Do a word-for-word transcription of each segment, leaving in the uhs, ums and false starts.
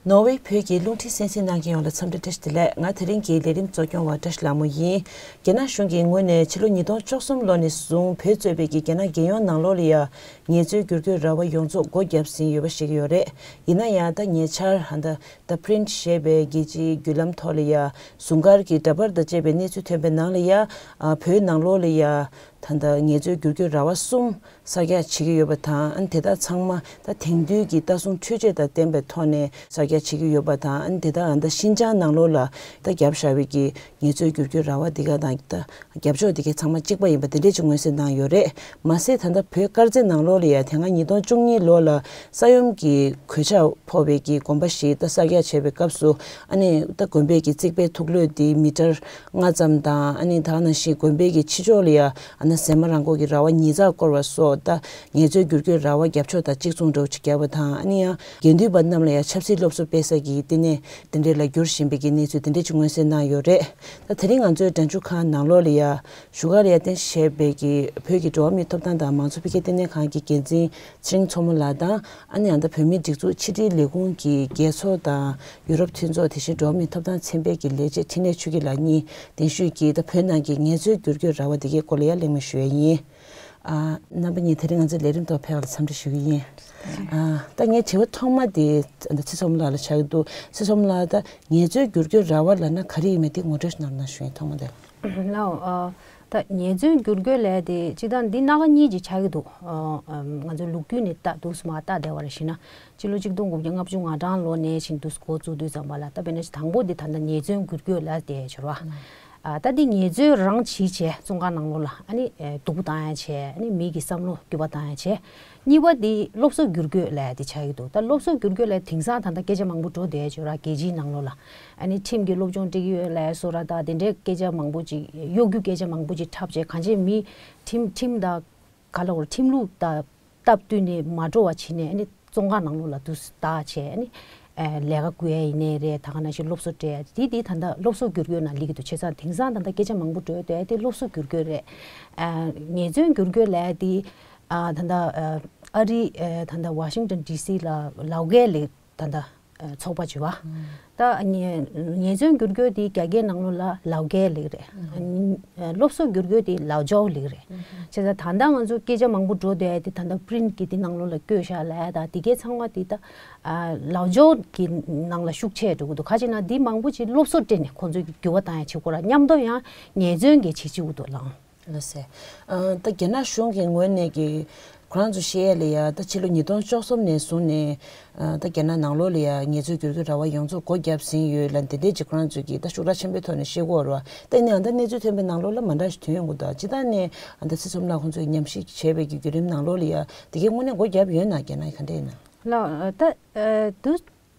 ནོར་ཝེ་བོད་ཀྱི་རླུང་འཕྲིན་གསན་གཟིགས་གནང་མཁན་ཡོངས་ལ་འཚམས་འདྲི་བཀྲ་ཤིས་བདེ་ལེགས། ང་དེ་རིང་གི་ལས་རིམ་གཙོ་སྐྱོང་བ་བཀྲ་ཤིས་ལྷ་མོ་ཡིན། རྒྱ་ནག་གཞུང་གི་ངོས་ནས་ཕྱི་ལོ་ཉིས་སྟོང་བཅུ་གསུམ་ལོ་ནས་བཟུང་བོད་གཙོས་པའི་གི་རྒྱ་ནག་རྒྱལ་ཡོངས་ནང་ལོགས་ལ་ཡ་ངལ་རྩོལ་བསྒྱུར་བཀོད་ར་བ་ཡོངས་རྫོགས་སྒོ་བརྒྱབ་ཟིན་ཡོད་པ་ཤེས་ཀྱི་ཡོད་རེད། ཡིན་ན་ཡང་ད་ཉེ་ཆར་ཧ་ད་ད་Print ཞེས་པའི་རྒྱལ་སྤྱིའི་བརྒྱུད་ལམ་ཐོག་ལ་ཡ་ཟུང་སྐར་གྱི་འདྲ་པར་དང་བཅས་པའི་གནས་ཚུལ་ཐོན་པའི་ནང་ལ་ཡ་ཨ་བོད་ནང་ལོགས་ལ་ཡ་ད་ད་ངལ་རྩོལ་བསྒྱུར་བཀོད་ར་བ་གསུམ་གསར་རྒྱག་བྱེད་ཀྱི་ཡོད་པ་དང་། ཨ་ནི་དེ་དག་ཚང་མ་ད་དེང་དུས་ཀྱི་ལྟ་སྲུང་འཕྲུལ་ཆས་དང་ལྡན་པའི་ཐོག་ནས་གསར་རྒྱག་བྱེད་ཀྱི་ཡོད་པ་དང་། ཨ་ནི་དེ་དག་ཨ་ད་ཤིན་ཅང་ནང་ལོགས་ལ་ད་བརྒྱབ་བཞག་པའི་གི་ངལ་རྩོལ་བསྒྱུར་བཀོད་ར་བ་འདི་ག་དང་ད་རྒྱབ་ཕྱོགས་འདི་གའི་ཚང་མ་གཅིག་པ་ཡིན་པ་དེ་འདྲས་ཅིག་མངོན་གསལ་གནང་ཡོད་རེད། མ་ཟད་ད་ལྟ་བོད་དཀར་མཛེས་ནང་ལོགས་ལ་ཡང་དེ་སྔ་ཉིས་སྟོང་བཅུ་གཉིས་ལོ་ལ་ས་ཡོམ་གྱི་གོད་ཆག་ཕོག་པའི་གི་དགོན་པ་ཞིག་ད་གསར་རྒྱག་བྱས་པའི་སྐབས་སུ། ཨ་ནི་ད་དགོན་པའི་གི་རྩིག་པའི་ཐུག་ལོས་དེ་མི་ཊར་ལྔ་ཙམ་དང་། ཨ་ནི་ད་ག་ནང་བཞིན་དགོན་པའི་གི་ཕྱི་ཕྱོགས་ལ་ཡང་ཨ་ནི་ཟེར་མ་རང་མགོ་གི་ར་བ་ཉིས་བརྩེགས་བསྐོར་བ་སོགས་ད་ངལ་རྩོལ་བསྒྱུར་བཀོད་ར་བ་རྒྱབ་ཕྱོགས་དང་གཅིག་མཚུངས་འདྲ་བོ་ཅིག་བརྒྱབ་པ་དང་། ཨ་ནི་ཡང་དགེ་འདུན་པ་རྣམས་ལ་ཡང་ཆབ་སྲིད་སློབ་གསོ་སྤེལ་ས་གི་བསྟི་གནས་དེ་འདྲས་ལ་འགྱུར་བཞིན་པའི་གི་གནས་ཚུལ་དེ་འདྲས་ཅིག་མངོན་གསལ་གནང་ཡོད་རེད། ད་དེ་རིང་ང་ཚོའི་འགྲན་བསྡུར་ཁང་ནང་ལོགས་ལ་ཡ་བཞུགས་སྒར་ལ་ཡ་རྟེན་གཞི་བྱས་པའི་གི་བོད་ཀྱི་འགྲོ་བ་མིའི་ཐོབ་ཐང་དང་མང་གཙོ་འཕེལ་རྒྱས་ལྟེ་གནས་ཁང་གི་འགན་འཛིན་ཚེ་རིང་མཚོ་མོ་ལགས་དང་། ཨ་ནི་ཡང་ད་བོད་མིའི་སྒྲིག་འཛུགས་ཕྱི་དྲིལ་ལས་ཁུངས་ཀྱི་རྒྱལ་ཚོགས་དང་ཡུ་རོབ་མཐུན་ཚོགས། དེ་བཞིན་འགྲོ་བ་མིའི་ཐོབ་ཐང་ཚན་པའི་གི་ལས་བྱེད་འཕྲིན་ལས་ཆོས་སྐྱིད་ལགས་གཉིས་གདན་ཞུས་ཀྱིས་ད་བོད་ནང་གི་ངལ་རྩོལ་བསྒྱུར་བཀོད་ར་བ་དེ་གའི་སྐོར་ལ་ཡ་གླེང་མོལ་ཞུ་ཡ་ཡིན། ཨ། རྣམ་པ་གཉིས་དེ་རིང་ང་ཚོའི་ལས་རིམ་ཐོག་ཕེབས་པ་ལ་འཚམས་འདྲི་ཞུ་གི་ཡིན། ཨ། ད་ངའི་དྲི་བ་ཐོག་མ་དེ་ད་ཚེ་ཚོམ་ལགས་ལ་ཆགས་ཀྱི་འདུག་ཚེ་ཚོམ་ལགས། ད་ངལ་རྩོལ་བསྒྱུར་བཀོད་ར་བ་ལབ་ན་ག་རེ་ཡིན་མིན་དེ་ངོ་སྤྲོད་ཞིག་གནང་རོགས་གནང་ཞུ་ཡིན། ཐོག་མ་དེ་ལ། ལགས། ཨ། ད་ངལ་རྩོལ་བསྒྱུར་བཀོད་ལབ་དེ་སྤྱིར་བཏང་འདི་སྣ་ཁ་གཉིས་ཀྱི་ཆགས་ཀྱི་འདུག་ཨ། ཨ། ང་ཚོའི་ལོ་རྒྱུས་ནས་ལྟ་འདུག་སེ་མར་ལྟ་བསྡད་པ་རེད་ཞུས་ན། སྤྱི་ལོ་ཆིག་སྟོང་དགུ་བརྒྱ་ལྔ་བཅུ་ང་གྲངས་ལོ་ནས་བཞིན་འདུག་སེ་འགོ་བཙུགས་དུས་ཙམ་པ་ལ། ད་དཔེར་ན་དང་པོ་འདི་ད་ལྟ་ངལ་རྩོལ་བསྒྱུར་བཀོད་ལབ་བསྡད་ཡོད་རེད་བ། ཨ། ད་འདི་ངལ་རྩོལ་རང་བྱས་བྱས་བཙོན་ཁང་ནང་ལོགས་ལ་ཨ་ནི་ཨེ་སྡུག་པོ་བཏང་ཡ་བྱས། ཨ་ནི་མི་གི་བསམ་བློ་འགྱུར་བ་བཏང་ཡ་བྱས། གཉིས་པ་འདི་སློབ་གསོ་བསྒྱུར་བཀོད་ལབ་ཡ་འདི་ཆགས་ཀྱི་འདུག་ད་སློབ་གསོ་བསྒྱུར་བཀོད་ལབ་དེང་སང་ད་ལྟ་སྐད་ཆ་མང་པོ་འགྲོ་བསྡད་ཡོད་ར། རྒྱལ་སྤྱིའི་ནང་ལོགས་ལ་ཨ་ནི་ཁྲིམས་ཀྱི་སློབ་སྦྱོང་སྤྲད་ཀྱི་ཡོད་ལབ་ཡ་བཟོ་འདྲ། ད་དེ་འདྲའི་སྐད་ཆ་མང་པོ་ཅིག་གཡོ་སྒྱུ་སྐད་ཆ་མང་པོ་ཅིག་འཁྲབ་བྱས། གང་ཅི་མི་ཁྲིམས་ཁྲིམས་དང་ག་ལབ་དགོས་རེད། ཁྲིམས་ལུགས་དང་སྟབས་བསྟུན་ནས་མ་འགྲོ་བ་བྱས་ནས་ཨ་ནི་བཙོན་ཁང་ནང་ལོགས་ལ་འདུག་སེ་བཏང་བྱས། ཨ་ནི་ཨེ་ལས་ཀ་བསྐུར་ཡ་ཡིན་ནའི་རེད། ད་ག་ནང་བཞིན་སློབ་གསོ་སྤྲད་ཡ་དེ་དེ་ད་ལྟ་སློབ་གསོ་བསྒྱུར་བཀོད་ནང་སླེབས་ཀྱི་འདུག་བྱས་ཙང་དེང་སང་ད་ལྟ་སྐད་ཆ་མང་པོ་འགྲོ་ཡ་དེ་སློབ་གསོ་བསྒྱུར་བཀོད་རེད། ཨ། ངལ་རྩོལ་བསྒྱུར་བཀོད་ལབ་ཡ་དེ། ཨ། ད་ལྟ་ཨ་རི་ཨ་ད་ལྟ་ཝ་ཤིང་ཊོན་ཌི་སི་ལ་ལའོ་ཀའི་ལབ་ད་ལྟ་ཚོགས་པ་བྱས་པ། ད་ངལ་ངལ་རྩོལ་བསྒྱུར་བཀོད་དེ་རྒྱ་སྐད་ནང་ལོགས་ལ་ལའོ་ཀའི་ལབ་རེད། སློབ་གསོ་བསྒྱུར་བཀོད་དེ་ལའོ་ཅའོ་ལབ་རེད། བྱས་ཙང་ད་ལྟ་ང་ཚོ་སྐད་ཆ་མང་པོ་འགྲོ་བསྡད་དེ་ད་ལྟ་པི་རིན་ཊི་གི་དེ་ནང་ལོགས་ལ་བཀོད་བཞག་ལབ་ཡ། ད་དེ་གའི་ཚང་མ་དེ་ད་ལའོ་ཅའོ་གི་ནང་ལ་ཤུགས་ཆེ་འགྲོ་གི་འདུག་ག་ཅི་ན་དེ་མང་པོ་ཅིག་སློབ་གསོ་སྤྲད་ནས་ཁོང་ཚོས་འགྱུར་བ་བཏང་ཡ་བྱེད་དགོས་ར། མཉམ་དུ་ཡང་ངལ་རྩོལ་གྱི་བྱེད་ཀྱི་འདུག་ལགས། ལགས་སེ། ཨ། ད་རྒྱ་ནག་གཞུང་གི་ངོས་ནས་ཀྱི་ཁོ་རང་ཚོ་བཤད་ཡས་ལ་ཡ། ད་ཕྱི་ལོ་ཉིས་སྟོང་བཅུ་གསུམ་ནས་བཟུང་ནས། ཨ། ད་རྒྱ་ནག་ནང་ལོགས་ལ་ཡ་ངལ་རྩོལ་བསྒྱུར་བཀོད་ར་བ་ཡོངས་རྫོགས་སྒོ་བརྒྱབ་ཟིན་ཡོད་ལབ་འདི་འདྲས་ཅིག་ཁོ་རང་ཚོས་ཀྱིས་ད་ཤུགས་དྲག་ཆེན་པོའི་ཐོག་ནས་བཤད་ཀྱི་ཡོད་རེད་བ། ད་ཡིན་ནའང་ད་གནས་ཚུལ་ཐོན་པའི་ནང་ལོགས་ལ་མ་འདྲ་ཞིག་ཐོན་ཡོང་གི་འདུག་སྤྱིར་བཏང་ནས་ཨ་ད་ཚེ་ཚོམ་ལགས་ཁོང་ཚོས་ཉམས་ཞིབ་བྱས་པའི་གི་བརྒྱུད་རིམ་ནང་ལོགས་ལ་ཡ་དེ་གའི་དངོས་གནས་སྒོ་བརྒྱབ་ཡོད་ན། རྒྱ་ནག་གིས་ག་འདྲས་ཡིན་ན། ལགས། ད་ཨ་དུས།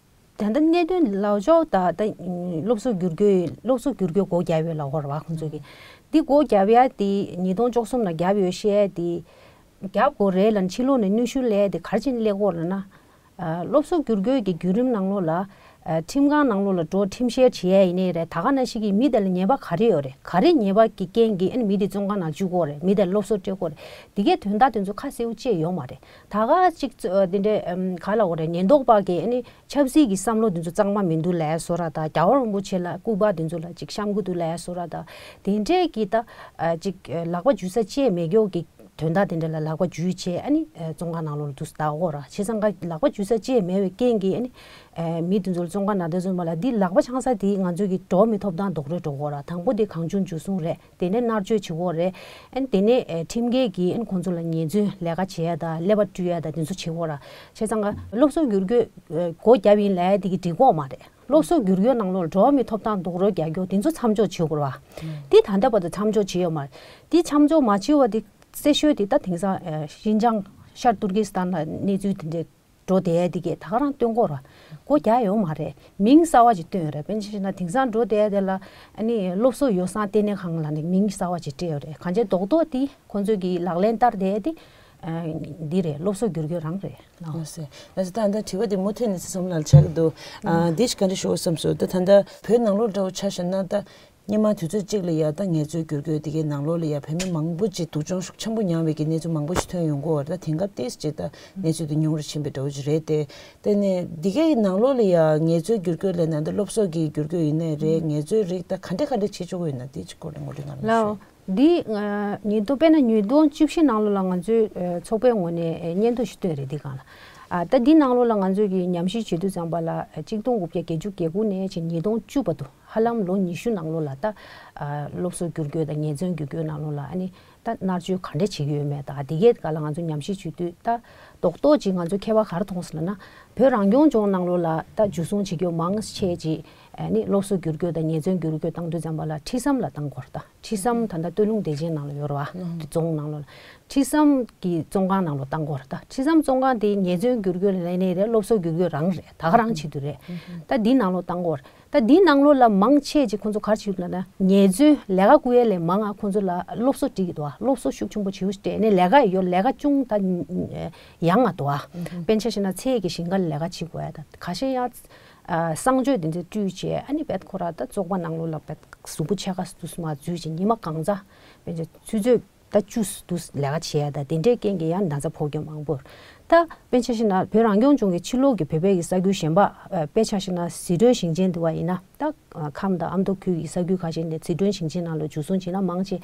ད་ལྟ་གནད་དོན་ལའོ་ཅའོ་དང་ད་སློབ་གསོ་བསྒྱུར་བཀོད། སློབ་གསོ་བསྒྱུར་བཀོད་སྒོ་བརྒྱབ་ཡོད་ལབ་ཀྱི་ཡོད་རེད་བ། ཁོང་ཚོས་ཀྱིས་འདི་སྒོ་བརྒྱབ་ཡ་དེ་ཉིས་སྟོང་བཅུ་གསུམ་ལ་བརྒྱབ་ཡོད་བཤད་ཡ་དེ་བརྒྱབ་དགོས་རེད་ལབ་ནས་ཕྱི་ལོགས་ནས་གནོན་ཤུགས་སླེབས་ཡ་དེ་ག་རེ་བྱས་ནས་སླེབས་ཀྱི་ཡོད་རེད་ལབ་ན། ཨ། སློབ་གསོ་བསྒྱུར་བཀོད་ཀྱི་བརྒྱུད་རིམ་ནང་ལོགས་ལ། ཨ། ཁྲིམས་ཁང་ནང་ལོགས་ལ་འགྲོ་ཁྲིམས་བཤེར་བྱེད་ཡ་ཡིན་ནའི་རེད། ད་ག་ནང་བཞིན་གྱི་མི་དེ་ལ་ཉེས་པ་ག་རེ་ཡོད་རེད། ག་རེ་ཉེས་པ་གི་རྐྱེན་གྱིས་ཨ་ནི་མི་དེ་བཙོན་ཁང་ནང་བཅུག་གི་ཡོད་རེད། མི་དེ་ལ་སློབ་གསོ་སྤྲད་ཀྱི་ཡོད་རེད། དེ་གའི་དོན་དག་དེ་ཚོ་ཁ་གསལ་པོ་བཅད་ཡོད་མ་རེད། ད་ག་ཅིག་ཙོ་དེ་འདྲའི་ཨམ་ག་ལབ་དགོས་རེད། ཉེན་རྟོག་པ་གིས་ཨ་ནི་ཆབ་སྲིད་ཀྱི་བསམ་བློ་དེ་ཚོ་གཙང་མ་མི་འདུག་ལབ་ཡ་བཟོ་འདྲ་དང་། རྒྱལ་བ་རིན་པོ་ཆེ་ལ་སྐུ་པར་དེ་ཚོ་ལ་ཅིག་བཤམས་ཀྱི་འདུག་ལབ་ཡ་བཟོ་འདྲ་དང་། དེ་འདྲའི་གི་ད་ཨ་ཅིག་ལག་པ་འཇུ་ས་ཅིག་མེད་མཁན་གྱི་དོན་དག་དེ་འདྲ་ལ་ལག་པ་འཇུས་བྱས་ཨ་ནི་ཨ་བཙོན་ཁང་ནང་ལོགས་ལ་འདུག་སེ་བསྡད་ཀྱི་ཡོད་རེད། བྱས་ཙང་ཀ་ལག་པ་འཇུ་ས་ཅིག་མེད་པའི་རྐྱེན་གྱིས་ཨ་ནི་ཨ་མི་དེ་ཚོ་བཙོན་ཁང་ནང་བསྡད་ཚུལ་མ་ལ། འདི་ལག་པ་འཆང་ས་དེ་ང་ཚོའི་གི་འགྲོ་བ་མིའི་ཐོབ་ཐང་རྡོག་རོལ་འགྲོ་གི་ཡོད་རེད། དང་པོ་དེ་གང་བྱུང་འཇུ་བཟུང་རེད། དེ་ནས་མནར་གཅོད་བྱེད་ཀྱི་ཡོད་རེད། ཨ་ནི་དེ་ནས་ཨེ་ཁྲིམས་འགལ་གྱིས་ཨ་ནི་ཁོང་ཚོ་ལ་ཉེས་འཛུགས་ལས་ཀ་བྱེད་ཡ་དང་ཀླད་པ་བཀྲུ་ཡ་དང་དེ་ཚོ་བྱེད་ཀྱི་ཡོད་རེད། བྱས་ཙང་ཀ་སློབ་གསོ་བསྒྱུར་བཀོད་ཨེ་སྒོ་བརྒྱབ་ཡིན་ལབ་ཡ་དེ་གིས་འགྲིག་གི་ཡོད་མ་རེད། སློབ་གསོ་བསྒྱུར་བཀོད་ནང་ལོགས་འགྲོ་བ་མིའི་ཐོབ་ཐང་རྡོག་རོལ་རྒྱག་རྒྱུ་དེ་ཚོ་མཚམས་འཇོག་བྱེད་དགོས་རེད་བ། དེ་ད་ལྟ་བར་དུ་མཚམས་འཇོག་བྱས་ཡོད་མ་རེད། དེ་མཚམས་འཇོག་མ་བྱས་པ་དེ་གསལ་ཤོས་དེ་ད་དེང་སང་ཨེ་ཤིན་ཅང་ཤར་ཏུར་ཀི་སི་ཐན་ལ་གནས་ཚུལ་དེ་འདྲས་འགྲོ་བསྡད་ཡ་དེ་གས་ད་ག་རང་སྟོན་གྱི་ཡོད་རེད། སྒོ་བརྒྱབ་ཡོད་མ་རེད། མིང་གསར་བ་ཅིག་བཏོན་ཡོད་རེད། དཔེར་ན་ཆ་བཞག་ན་དེང་སང་འགྲོ་བསྡད་ཡ་དེ་ལ་ཨ་ནི་སློབ་གསོ་ཡོ་བསྲང་ལྟེ་གནས་ཁང་ལབ་ནས་མིང་གསར་བ་ཅིག་སྤྲད་ཡོད་རེད། གང་ཅི་རྡོག་རྡོག་དེ་ཁོང་ཚོས་ཀྱིས་ལག་ལེན་བསྟར་བསྡད་ཡ་དེ་ཨ་འདི་རེད། སློབ་གསོ་བསྒྱུར་བཀོད་རང་རེད། ལགས་སེ། ལགས་སེ། ད་ལྟ་དྲི་བ་དེ་མུ་མཐུད་ནས་ཚེ་ཚོམ་ལགས་ལ་ཆགས་ཀྱི་འདུག་ཨ་འདི་ཞིག་ག་འདྲ་ཞུ་དགོས་བསམ་སོང་། ད་ད་ལྟ་བོད་ནང་ལོགས་འདྲ་བོ་ཆ་བཞག་ན་ད། སྔོན་མ་དུས་ཚོད་གཅིག་ལ་ཡ་ད་ངལ་རྩོལ་བསྒྱུར་བཀོད་དེ་གའི་ནང་ལོགས་ལ་ཡ་བུད་མེད་མང་པོ་ཅིག་སྡུག་སྦྱོང་ཤུགས་ཆེན་པོ་མྱངས་པའི་གི་གནས་ཚུལ་མང་པོ་ཞིག་ཐོན་ཡོང་གི་ཡོད་རེད། ད་དེང་སྐབས་ཏོག་ཙམ་ཅིག་ད་གནས་ཚུལ་དེ་ཉུང་རུ་ཕྱིན་པའི་འདྲ་བོ་ཅིག་རེད་དེ། དེ་ནས་དེ་གའི་ནང་ལོགས་ལ་ཡ་ངལ་རྩོལ་བསྒྱུར་བཀོད་ལབ་ན་ད་སློབ་གསོ་གི་བསྒྱུར་བཀོད་ཡིན་ནའི་རེད། ངལ་རྩོལ་རིགས་ད་ག་འདྲ་ག་འདྲ་བྱེད་ཆོག་གི་ཡོད་ན་དེའི་སྐོར་ལ་ངོ་སྤྲོད་གནང་རོགས་ཞུ། ལའོ། འདི་ཨ་ཉིས་སྟོང་དཔེར་ན་ཉིས་སྟོང་བཅུ་བཞི་ནང་ལོགས་ལ་ང་ཚོའི་ཨ་ཚོགས་པའི་ངོས་ནས་ཨ་སྙན་ཐོ་ཞིག་བཏོན་རེད་འདི་སྒང་ལ། ཨ་ད་འདི་ནང་ལོགས་ལ་ང་ཚོས་ཀྱི་ཉམས་ཞིབ་བྱེད་དུས་ཙམ་པ་ལ་ཨ་གཅིག་སྟོང་དགུ་བརྒྱ་བརྒྱད་ཅུ་གྱ་དགུ་ནས་ཕྱིན་ཉིས་སྟོང་བཅུ་བར་དུ་ཧ་ལམ་ལོ་ཉི་ཤུ་ནང་ལོགས་ལ་ད་ཨ་སློབ་གསོ་བསྒྱུར་བཀོད་དང་ངལ་རྩོལ་བསྒྱུར་བཀོད་ནང་ལོགས་ལ་ཨ་ནི་ད་མནར་གཅོད་ག་འདྲས་བྱེད་ཀྱི་ཡོད་མེད་དང་དེ་གའི་སྒང་ལ་ང་ཚོ་ཉམས་ཞིབ་བྱེད་དུས་ད་རྡོག་རྡོག་ཅིག་ང་ཚོ་ཁྱད་པར་ག་རེ་མཐོང་སོང་ལབ་ན། བོད་རང་སྐྱོང་ལྗོངས་ནང་ལོགས་ལ་ད་འཇུ་བཟུང་བྱེད་རྒྱུ་མང་ཆེ་ཅིག་ཨ་ནི་སློབ་གསོ་བསྒྱུར་བཀོད་དང་ངལ་རྩོལ་བསྒྱུར་བཀོད་བཏང་དུས་ཙམ་པ་ལ་ཁྲིད་ཟམ་ལ་བཏང་དགོས་རེད་ད། ཁྲིད་ཟམ་ད་ལྟ་སྟོད་ལུང་བདེ་ཆེན་ནང་ལ་ཡོད་རེད་བ། རྫོང་ནང་ལོགས་ལ་ཁྲིད་ཟམ་གྱི་བཙོན་ཁང་ནང་ལོགས་བཏང་དགོས་རེད་ད། ཁྲིད་ཟམ་བཙོན་ཁང་དེ་ངལ་རྩོལ་བསྒྱུར་བཀོད་ལབ་ནའི་རེད། སློབ་གསོ་བསྒྱུར་བཀོད་རང་རེད། ད་ག་རང་བྱེད་དུས་རེད། ད་འདི་ནང་ལོགས་བཏང་དགོས་རེད། ད་འདི་ནང་ལོགས་ལ་མང་ཆེ་ཅིག་ཁོང་ཚོ་ག་རེ་བྱེད་ཀྱི་འདུག་ལབ་ན་ངལ་རྩོལ་ལས་ཀ་བསྐུར་ཡས་ལས་མང་ང་ཁོང་ཚོ་ལ་སློབ་གསོ་སྤྲད་ཀྱི་འདུག་བ། སློབ་གསོ་ཤུགས་ཆེན་པོ་བྱེད་ཡས་སྤྲད་ནས་ལས་ཀ་ཡོད་ལས་ཀ་ཅུང་ད་ཡང་ང་འདུག་བ། དཔེར་ན་ཆ་བཞག་ན་ཚལ་གྱི་ཞིང་ཁ་ལ་ལས་ཀ་བྱེད་དགོས་ཡ་ད་ཁ་ཤས་ཡང་གསང་སྤྱོད་དེ་ཚོ་བཀྲུས་བྱས་ཨ་ནི་བེད་ཁོ་ར་ད་བཙོག་པ་ནང་ལོགས་ལ་བེད་གཟུགས་པོ་ཕྱེད་ཀ་དུས་མ་འཛུལ་བྱས་ཉི་མ་གང་ཚ་དཔེར་ན་ཆུ་ཚོད་ད་བཅུ་དུས་ལས་ཀ་བྱེད་ཡ་ད་དེ་འདྲའི་རྐྱེན་གྱིས་ཡང་ན་ཚ་ཕོག་མཁན་མང་པོ། ད་དཔེར་ན་ཆ་བཞག་ན་བོད་རང་སྐྱོང་ལྗོངས་ཀྱི་ཕྱི་ལོགས་ཀྱི་བོད་པའི་གི་ས་ཁུལ་གཞན་པ་དཔེར་ན་ཆ་བཞག་ན་ཟི་ཁྲོན་ཞིང་ཆེན་དུ་བ་ཡིན་ན་ད་ཁམས་དང་ཨ་མདོ་ཁུལ་གྱི་ས་ཁུལ་ཁ་ཤས་ནས་ཟི་ཁྲོན་ཞིང་ཆེན་ནང་ལ་འཇུ་བཟུང་བྱས་ན་མང་ཆེ་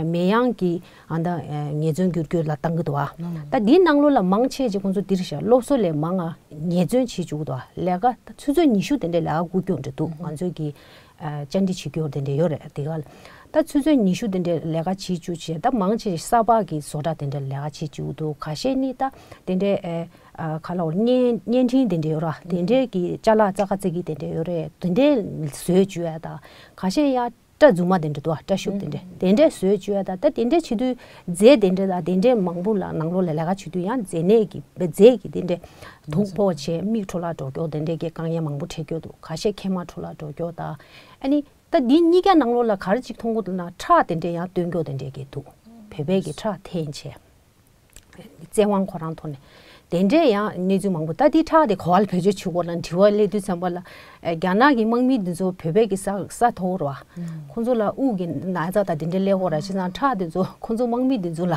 མེ་ཡང་གི་ཨ་ད་ངལ་རྩོལ་བསྒྱུར་བཀོད་ལ་བཏང་གི་འདུག་བ། ད་འདིའི་ནང་ལོགས་ལ་མང་ཆེ་ཅིག་ཁོང་ཚོ་འདིར་བཞག་སློབ་གསོ་ལས་མང་ང་ངལ་རྩོལ་བྱེད་བཅུག་གི་འདུག་བ། ལས་ཀ་ད་ཆུ་ཚོད་ཉི་ཤུ་དེ་འདྲའི་ལས་ཀ་བསྐུར་རྒྱུ་འདྲ་འདུག་ང་ཚོའི་གི་བཅར་འདྲི་བྱེད་རྒྱུ་དེ་འདྲ་ཡོད་རེད་དེ་ག་ལ། ད་ཆུ་ཚོད་ཉི་ཤུ་དེ་འདྲའི་ལས་ཀ་བྱེད་བཅུག་བྱས་ད་མང་ཆེ་གསར་པ་གི་བཟོ་གྲྭ་དེ་འདྲ་ལས་ཀ་བྱེད་བཅུག་འདུག་ཁ་ཤས་ནི་ད་དེ་འདྲའི་ཨ་ཁ་ལོ་བརྙན་བརྙན་འཕྲིན་དེ་འདྲ་ཡོད་ར་དེ་འདྲའི་གི་ཅ་ལག་རྩ་ཁ་རྩེ་གི་དེ་འདྲ་ཡོད་རེད། དེ་འདྲའི་བཟོས་བཅུག་ཡ་ད་ཁ་ཤས་ཡ་སྐྲ་རྫུན་མ་དེ་འདྲ་འདུག་བ། སྐྲ་ཤུབས་དེ་འདྲ་དེ་འདྲ་བཟོས་བཅུག་ཡ་ད་ད་དེ་འདྲ་བྱེད་དུས་རྫས་དེ་འདྲ་ད་དེ་འདྲ་མང་པོ་ལ་ནང་ལོགས་ལ་ལས་ཀ་བྱེད་དུས་ཡང་རྫས་ནད་ཀྱི་རྫས་ཀྱི་དེ་འདྲ་དུག་ཕོག་བྱས་མིག་འཕྲོ་བརླག་འགྲོ་རྒྱུ་དེ་འདྲ་གི་དཀའ་ངལ་མང་པོ་འཕྲད་རྒྱུ་འདུག་ཁ་ཤས་མཁལ་མ་འཕྲོ་བརླག་འགྲོ་རྒྱུ་ད་ཨ་ནི། ད་འདི་གཉིས་ཀ་ནང་ལོགས་ལ་ག་རེ་ཅིག་མཐོང་གི་འདུག་ན་ཁྲག་དེ་འདྲས་ཡང་བཏོན་རྒྱུ་དེ་འདྲས་ཀྱི་འདུག་བོད་པའི་གི་ཁྲག་འཐེན་བྱས། བཙན་དབང་ཁོ་རང་ཐོག་ནས་དེ་འདྲས་ཡང་གནས་ཚུལ་མང་པོ། ད་འདི་ཁྲག་དེ་ག་པར་བེད་སྤྱོད་བྱེད་དགོས་ལ་དྲི་བ་སླེབས་དུས་ཙམ་པ་ལ་རྒྱ་ནག་གི་དམག་མི་འདི་ཚོ་བོད་པའི་གི་ས་ས་ཐོག་རུ་ཁོང་ཚོ་ལ་དབུགས་ཀྱི་ན་ཚ་དང་དེ་འདྲས་སླེབས་དགོས་ར་བྱས་ཙང་ཁྲག་དེ་ཚོ་ཁོང་ཚོ་དམག་མི་འདི་ཚོ་ལ་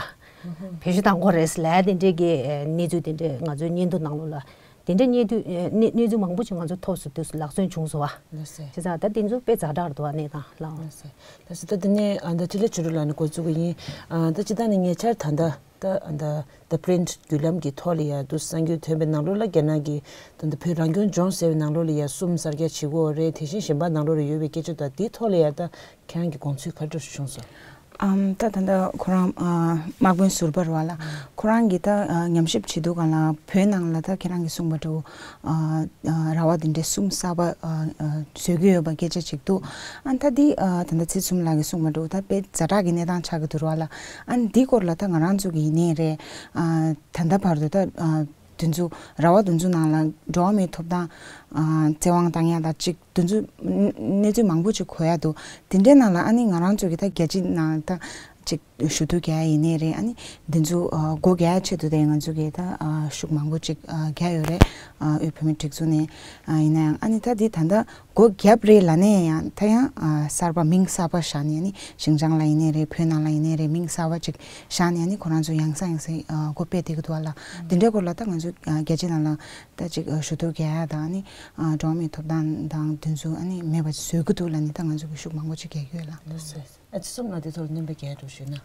བེད་སྤྱོད་བཏང་དགོས་རེད་ལབ་དེ་འདྲས་ཀྱི་གནས་ཚུལ་དེ་འདྲས་ང་ཚོའི་སྙན་ཐོ་ནང་ལོགས་ལ། དེ་འདྲ་གནས་དུས་ཨེ་གནས་གནས་ཚུལ་མང་པོ་ཞིག་ང་ཚོ་ཐོག་སུ་དུས་སུ་ལག་སོན་བྱུང་སོང་བ། ལགས་སོ། བྱས་ཙང་ད་དེ་ཚོ་དཔེ་ཛ་དྲག་འདུག་བ་གནས་སྟངས་ལའོ། ལགས་སོ། ལགས་སོ། ད་དེ་ནས་ཨ་ད་འཕྲིན་ལས་ཆོས་སྒྲོན་ལགས་ནས་འགོ་བཙུགས་པ་ཡིན། ཨ་ད་སྤྱིར་བཏང་ནས་ཉེ་ཆར་ད་ལྟ་ད་ཨ་ད་The Print་བརྒྱུད་ལམ་གྱི་ཐོག་ལ་ཡ་དུ་གསར་འགྱུར་ཐོན་པའི་ནང་ལོགས་ལ་རྒྱ་ནག་གི་ད་ད་བོད་རང་སྐྱོང་ལྗོངས་ཟེར་བའི་ནང་ལོགས་ལ་ཡ་གསུམ་གསར་རྒྱག་བྱེད་དགོས་རེད། དེ་བཞིན་གཞན་པ་ནང་ལོགས་ལ་ཡོད་པའི་སྐད་ཆ་དང་དེའི་ཐོག་ལ་ཡ་ད་ཁྱེད་རང་གི་དགོངས་ཚུལ་ག་འདྲ་བྱུང་སོང་། ཨམ་ད་ད་ད་ཁོ་རང་ཨ་དམག་དཔོན་ཟུར་པ་རེད་བ་ལ། ཁོ་རང་གིས་ད་ཨ་ཉམས་ཞིབ་བྱེད་དུས་སྒང་ལ་བོད་ནང་ལ་ད་ཁྱེད་རང་གིས་གསུངས་པ་འདྲ་བོ་ཨ་ཨ་ར་བ་དེ་འདྲའི་གསུམ་གསར་པ་ཨ་ཨ་བཟོ་གི་ཡོད་པ་སྐད་ཆ་ཅིག་འདུག་ཨ་ད་འདི་ཨ་ད་ད་ཚེ་བཙུན་ལགས་ཀྱིས་གསུངས་པ་འདྲ་བོ་ད་དཔེ་ཛ་དྲག་གི་གནས་སྟངས་ཆགས་ཀྱི་འདུག་རེད་བ་ལ། ཨ་འདི་སྐོར་ལ་ད་ང་རང་ཚོ་གི་ཡིན་ནའི་རེད། ཨ་ད་ལྟ་བར་དུ་ད་ཨ་དེ་ཚོ་ར་བ་དེ་ཚོ་ནང་ལ་འགྲོ་བ་མིའི་ཐོབ་ཐང་ཨ་བཙན་དབང་བཏང་ཡ་དང་གཅིག་དེ་ཚོ་གནས་ཚུལ་མང་པོ་ཅིག་གོ་ཡ་འདུག་དེ་འདྲའི་ནང་ལ་ཨ་ནི་ང་རང་ཚོ་གི་ད་རྒྱལ་སྤྱི་ནང་ད་ཅིག་ཞུ་གཏུག་རྒྱག་ཡ་ཡིན་ནའི་རེད། ཨ་ནི་དེ་ཚོ་ཨ་སྒོ་རྒྱག་ཡ་ཆེད་དུ་དེ་ང་ཚོ་གི་ད་ཨ་ཤུགས་མང་པོ་ཅིག་ཨ་རྒྱག་ཡོད་རེད། ཨ་དབུས་བོད་མིའི་སྒྲིག་འཛུགས་ནས་ཨ་ཡིན་ན་ཡང་ཨ་ནི་ད་འདི་ད་ལྟ་སྒོ་བརྒྱབ་རེད་ལབ་ནས་ཡང་ད་ཡང་ཨ་གསར་པ་མིང་གསར་པ་བཞག་ནས་ཨ་ནི་ཤིང་ཅང་ལ་ཡིན་ནའི་རེད། བོད་ནང་ལ་ཡིན་ནའི་རེད། མིང་གསར་པ་ཅིག་བཞག་ནས་ཨ་ནི་ཁོ་རང་ཚོ་ཡང་སེ་ཡང་སེ་ཨ་སྒོ་ཕྱེ་བསྡད་ཀྱི་འདུག་བ་ལ། དེ་འདྲའི་སྐོར་ལ་ད་ང་ཚོ་ཨ་རྒྱལ་སྤྱི་ནང་ལ་ད་ཅིག་ཨ་ཞུ་གཏུག་རྒྱག་ཡ་དང་ཨ་ནི་ཨ་འགྲོ་བ་མིའི་ཐོབ་ཐང་དང་དེ་ཚོ་ཨ་ནི་མེད་པ་བཟོ་གི་འདུག་ལབ་ནས་ད་ང་ཚོ་གི་ཤུགས་མང་པོ་ཅིག་རྒྱག་གི་ཡོད་ལ། ཨ་ཚེ་བཙུན་ལགས་དེ་ཚོ་ལ་སྣོན་པ་རྒྱག་འགྲོ་ཞུས་ན།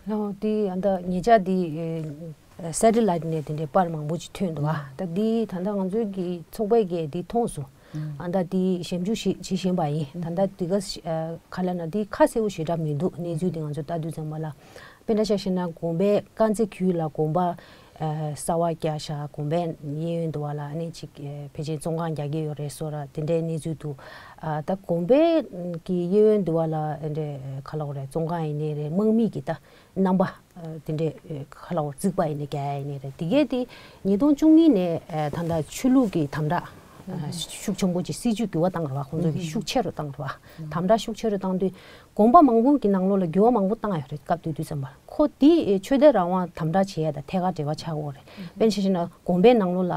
ལའོ་དེ་ཨ་ད་ཉེ་ཆར་དེ་ཨ་སེ་ཊི་ལའེ་ཊི་ནས་དེ་འདྲའི་པར་མང་པོ་ཅིག་ཐོན་འདུག་བ། ད་དེ་ད་ལྟ་ང་ཚོའི་གི་ཚོགས་པས་ཀྱིས་དེ་མཐོང་སོང་། ཨ་ད་དེ་ཞིབ་འཇུག་ཞིག་བྱེད་བཞིན་པ་ཡིན། ད་ལྟ་དེ་ག་ཨ་ག་ལབ་ན་དེ་ཁ་གསལ་པོ་ཞེ་དྲག་མི་འདུག་གནས་ཚུལ་དེ་ང་ཚོ་ལྟ་དུས་ཙམ་པ་ལ། དཔེར་ན་ཆ་བཞག་ན་དགོན་པའི་དཀར་མཛེས་ཁུལ་ལ་དགོན་པ་ཨ་གསར་པ་རྒྱག་ཤག་དགོན་པའི་གཡས་གཡོན་དུ་བ་ལ་ཨ་ནི་ཅིག་ཨ་ཕལ་ཆེར་བཙོན་ཁང་རྒྱག་གི་ཡོད་རེད་སོགས་ར་དེ་འདྲའི་གནས་ཚུལ་འདུག་ཨ་ད་དགོན་པའི་གི་གཡས་གཡོན་དུ་བ་ལ་ཨ་འདྲའི་ཨ་ག་ལབ་དགོས་རེད། བཙོན་ཁང་ཡིན་ནའི་རེད། དམག་མི་གི་ད་རྣམ་པ་ཨ་དེ་འདྲའི་ཨ་ག་ལབ་དགོས་རེད། རྩིག་པ་ཡིན་ནའི་རྒྱག་ཡ་ཡིན་ནའི་རེད། དེ་གས་དེ་ཉིས་སྟོང་བཅུ་གཉིས་ནས་ཨ་ད་ལྟ་ཆོས་ལུགས་ཀྱི་དམ་དྲག་ཨ་ཤུགས་ཆེན་པོ་ཅིག་སྲིད་ཇུས་འགྱུར་བ་བཏང་རེད་བ། ཁོང་ཚོ་གིས་ཤུགས་ཆེ་རུ་བཏང་རེད་བ། དམ་དྲག་ཤུགས་ཆེ་རུ་བཏང་དུས། དགོན་པ་མང་པོ་གི་ནང་ལོགས་ལ་འགྱུར་བ་མང་པོ་བཏང་ཡོད་རེད། སྐབས་དེ་དུས་ཙམ་པ་ཁོ་དེ་ཆོས་དད་རང་དབང་དམ་དྲག་བྱེད་ཡ་དང་ཐད་ཀར་འབྲེལ་བ་ཆགས་ཀྱི་ཡོད་རེད། དཔེར་ན་ཆ་བཞག་ན་དགོན་པའི་ནང་ལོགས་ལ་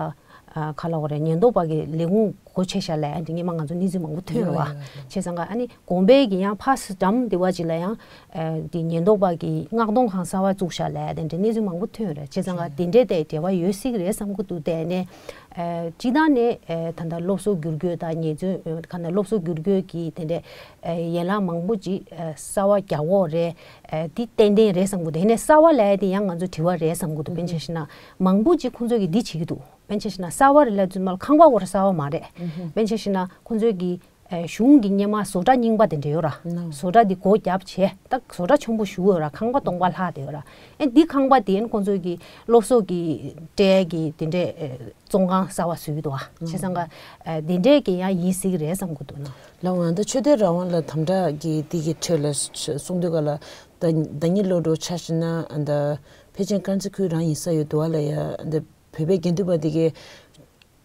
ཨ་ག་ལབ་དགོས་རེད། ཉེན་རྟོག་པ་གི་ལས་ཁུངས་ སྒོ་ཕྱེ་ཤག་ལབ་ཡ་འདི་སྔོན་མ་ང་ཚོ་གནས་ཚུལ་མང་པོ་ཐོན་ཡོད་རེད་བ། ཡོད་ཡོད་ཡོད། བྱས་ཙང་ཀ་ཨ་ནི་དགོན་པའི་གི་ཡང་ཕ་སི་འགྲམ་དེ་བ་ཅིག་ལ་ཡང་ཨ་དེ་ཉེན་རྟོག་པ་གི་མངགས་གཏོང་ཁང་གསར་པ་བཙུགས་ཤག་ལབ་ཡ་དེ་འདྲའི་གནས་ཚུལ་མང་པོ་ཐོན་ཡོད་རེད། བྱས་ཙང་ཀ་དེ་འདྲའི་དེ་འབྲེལ་བ་ཡོད་སྲིད་ཀྱི་རེད་བསམ་གི་འདུག་དེ་ནས་ཨ་སྤྱི་བཏང་ནས་ཨ་ད་ལྟ་སློབ་གསོ་སྒྱུར་བཀོད་དང་ཉེས་འཛུགས་ཨ་ག་ན་སློབ་གསོ་སྒྱུར་བཀོད་ཀྱི་དེ་འདྲའི་ཨ་ཡན་ལག་མང་པོ་ཅིག་ཨ་གསར་པ་རྒྱག་འོག་རེད། ཨ་དེ་ཏན་ཏན་རེད་བསམ་གི་འདུག་དེ་ནས་གསར་པ་ལབ་ཡ་དེ་ཡང་ང་ཚོ་དྲི་བ་རེད་བསམ་གི་འདུག་དཔེར་ན་ཆ་བཞག་ན་མང་པོ་ཅིག་ཁོང་ཚོ་གིས་འདི་བྱེད་ཀྱི་འདུག་དཔེར་ན་ཆ་བཞག་ན་གསར་པ་རེད་ལབ་དུས་མ་ལ་ཁང་པ་སྐོར་གསར་པ་མ་རེད། དཔེར་ན་ཆ་བཞག་ན་ཁོང་ཚོའི་གི་ཨ་གཞུང་གི་སྔོན་མ་བཟོ་གྲྭ་རྙིང་པ་དེ་འདྲ་ཡོད་ར། ནོ། བཟོ་གྲྭ་འདི་སྒོ་བརྒྱབ་བྱས་ད་བཟོ་གྲྭ་ཆེན་པོ་ཞིག་ཡོད་ར། ཁང་པ་སྟོང་པ་ལྷག་དེ་ཡོད་ར། ཨེ་འདི་ཁང་པ་དེ་ཨེ་ཁོང་ཚོའི་གི་སློབ་གསོ་གི་སྤྲད་གི་དེ་འདྲའི་ཨེ་བཙོན་ཁང་གསར་པ་བཟོས་འདུག་ཨ། བྱས་ཙང་ཀ་ཨེ་དེ་འདྲའི་གི་ཡང་ཡིན་སྲིད་ཀྱི་རེད་བསམ་གི་འདུག་ན། ལགས་འོང་། ད་ཆོས་དད་རང་དབང་ལ་དམ་དྲག་གི་འདི་གི་ཁྲོད་ལ་གསུང་དུས་ག་ལ་ད་ཟླ་ཉི་ལོ་འགྲོ་ཆ་བཞག་ན་ད་ཕལ་ཆེར་དཀར་མཛེས་ཁུལ་རང་ཡིན་ས་ཡོད་འདུག་ཨ་ལ་ཡ་ད། བོད་པའི་དགེ་འདུན་པ་འདི་གའི་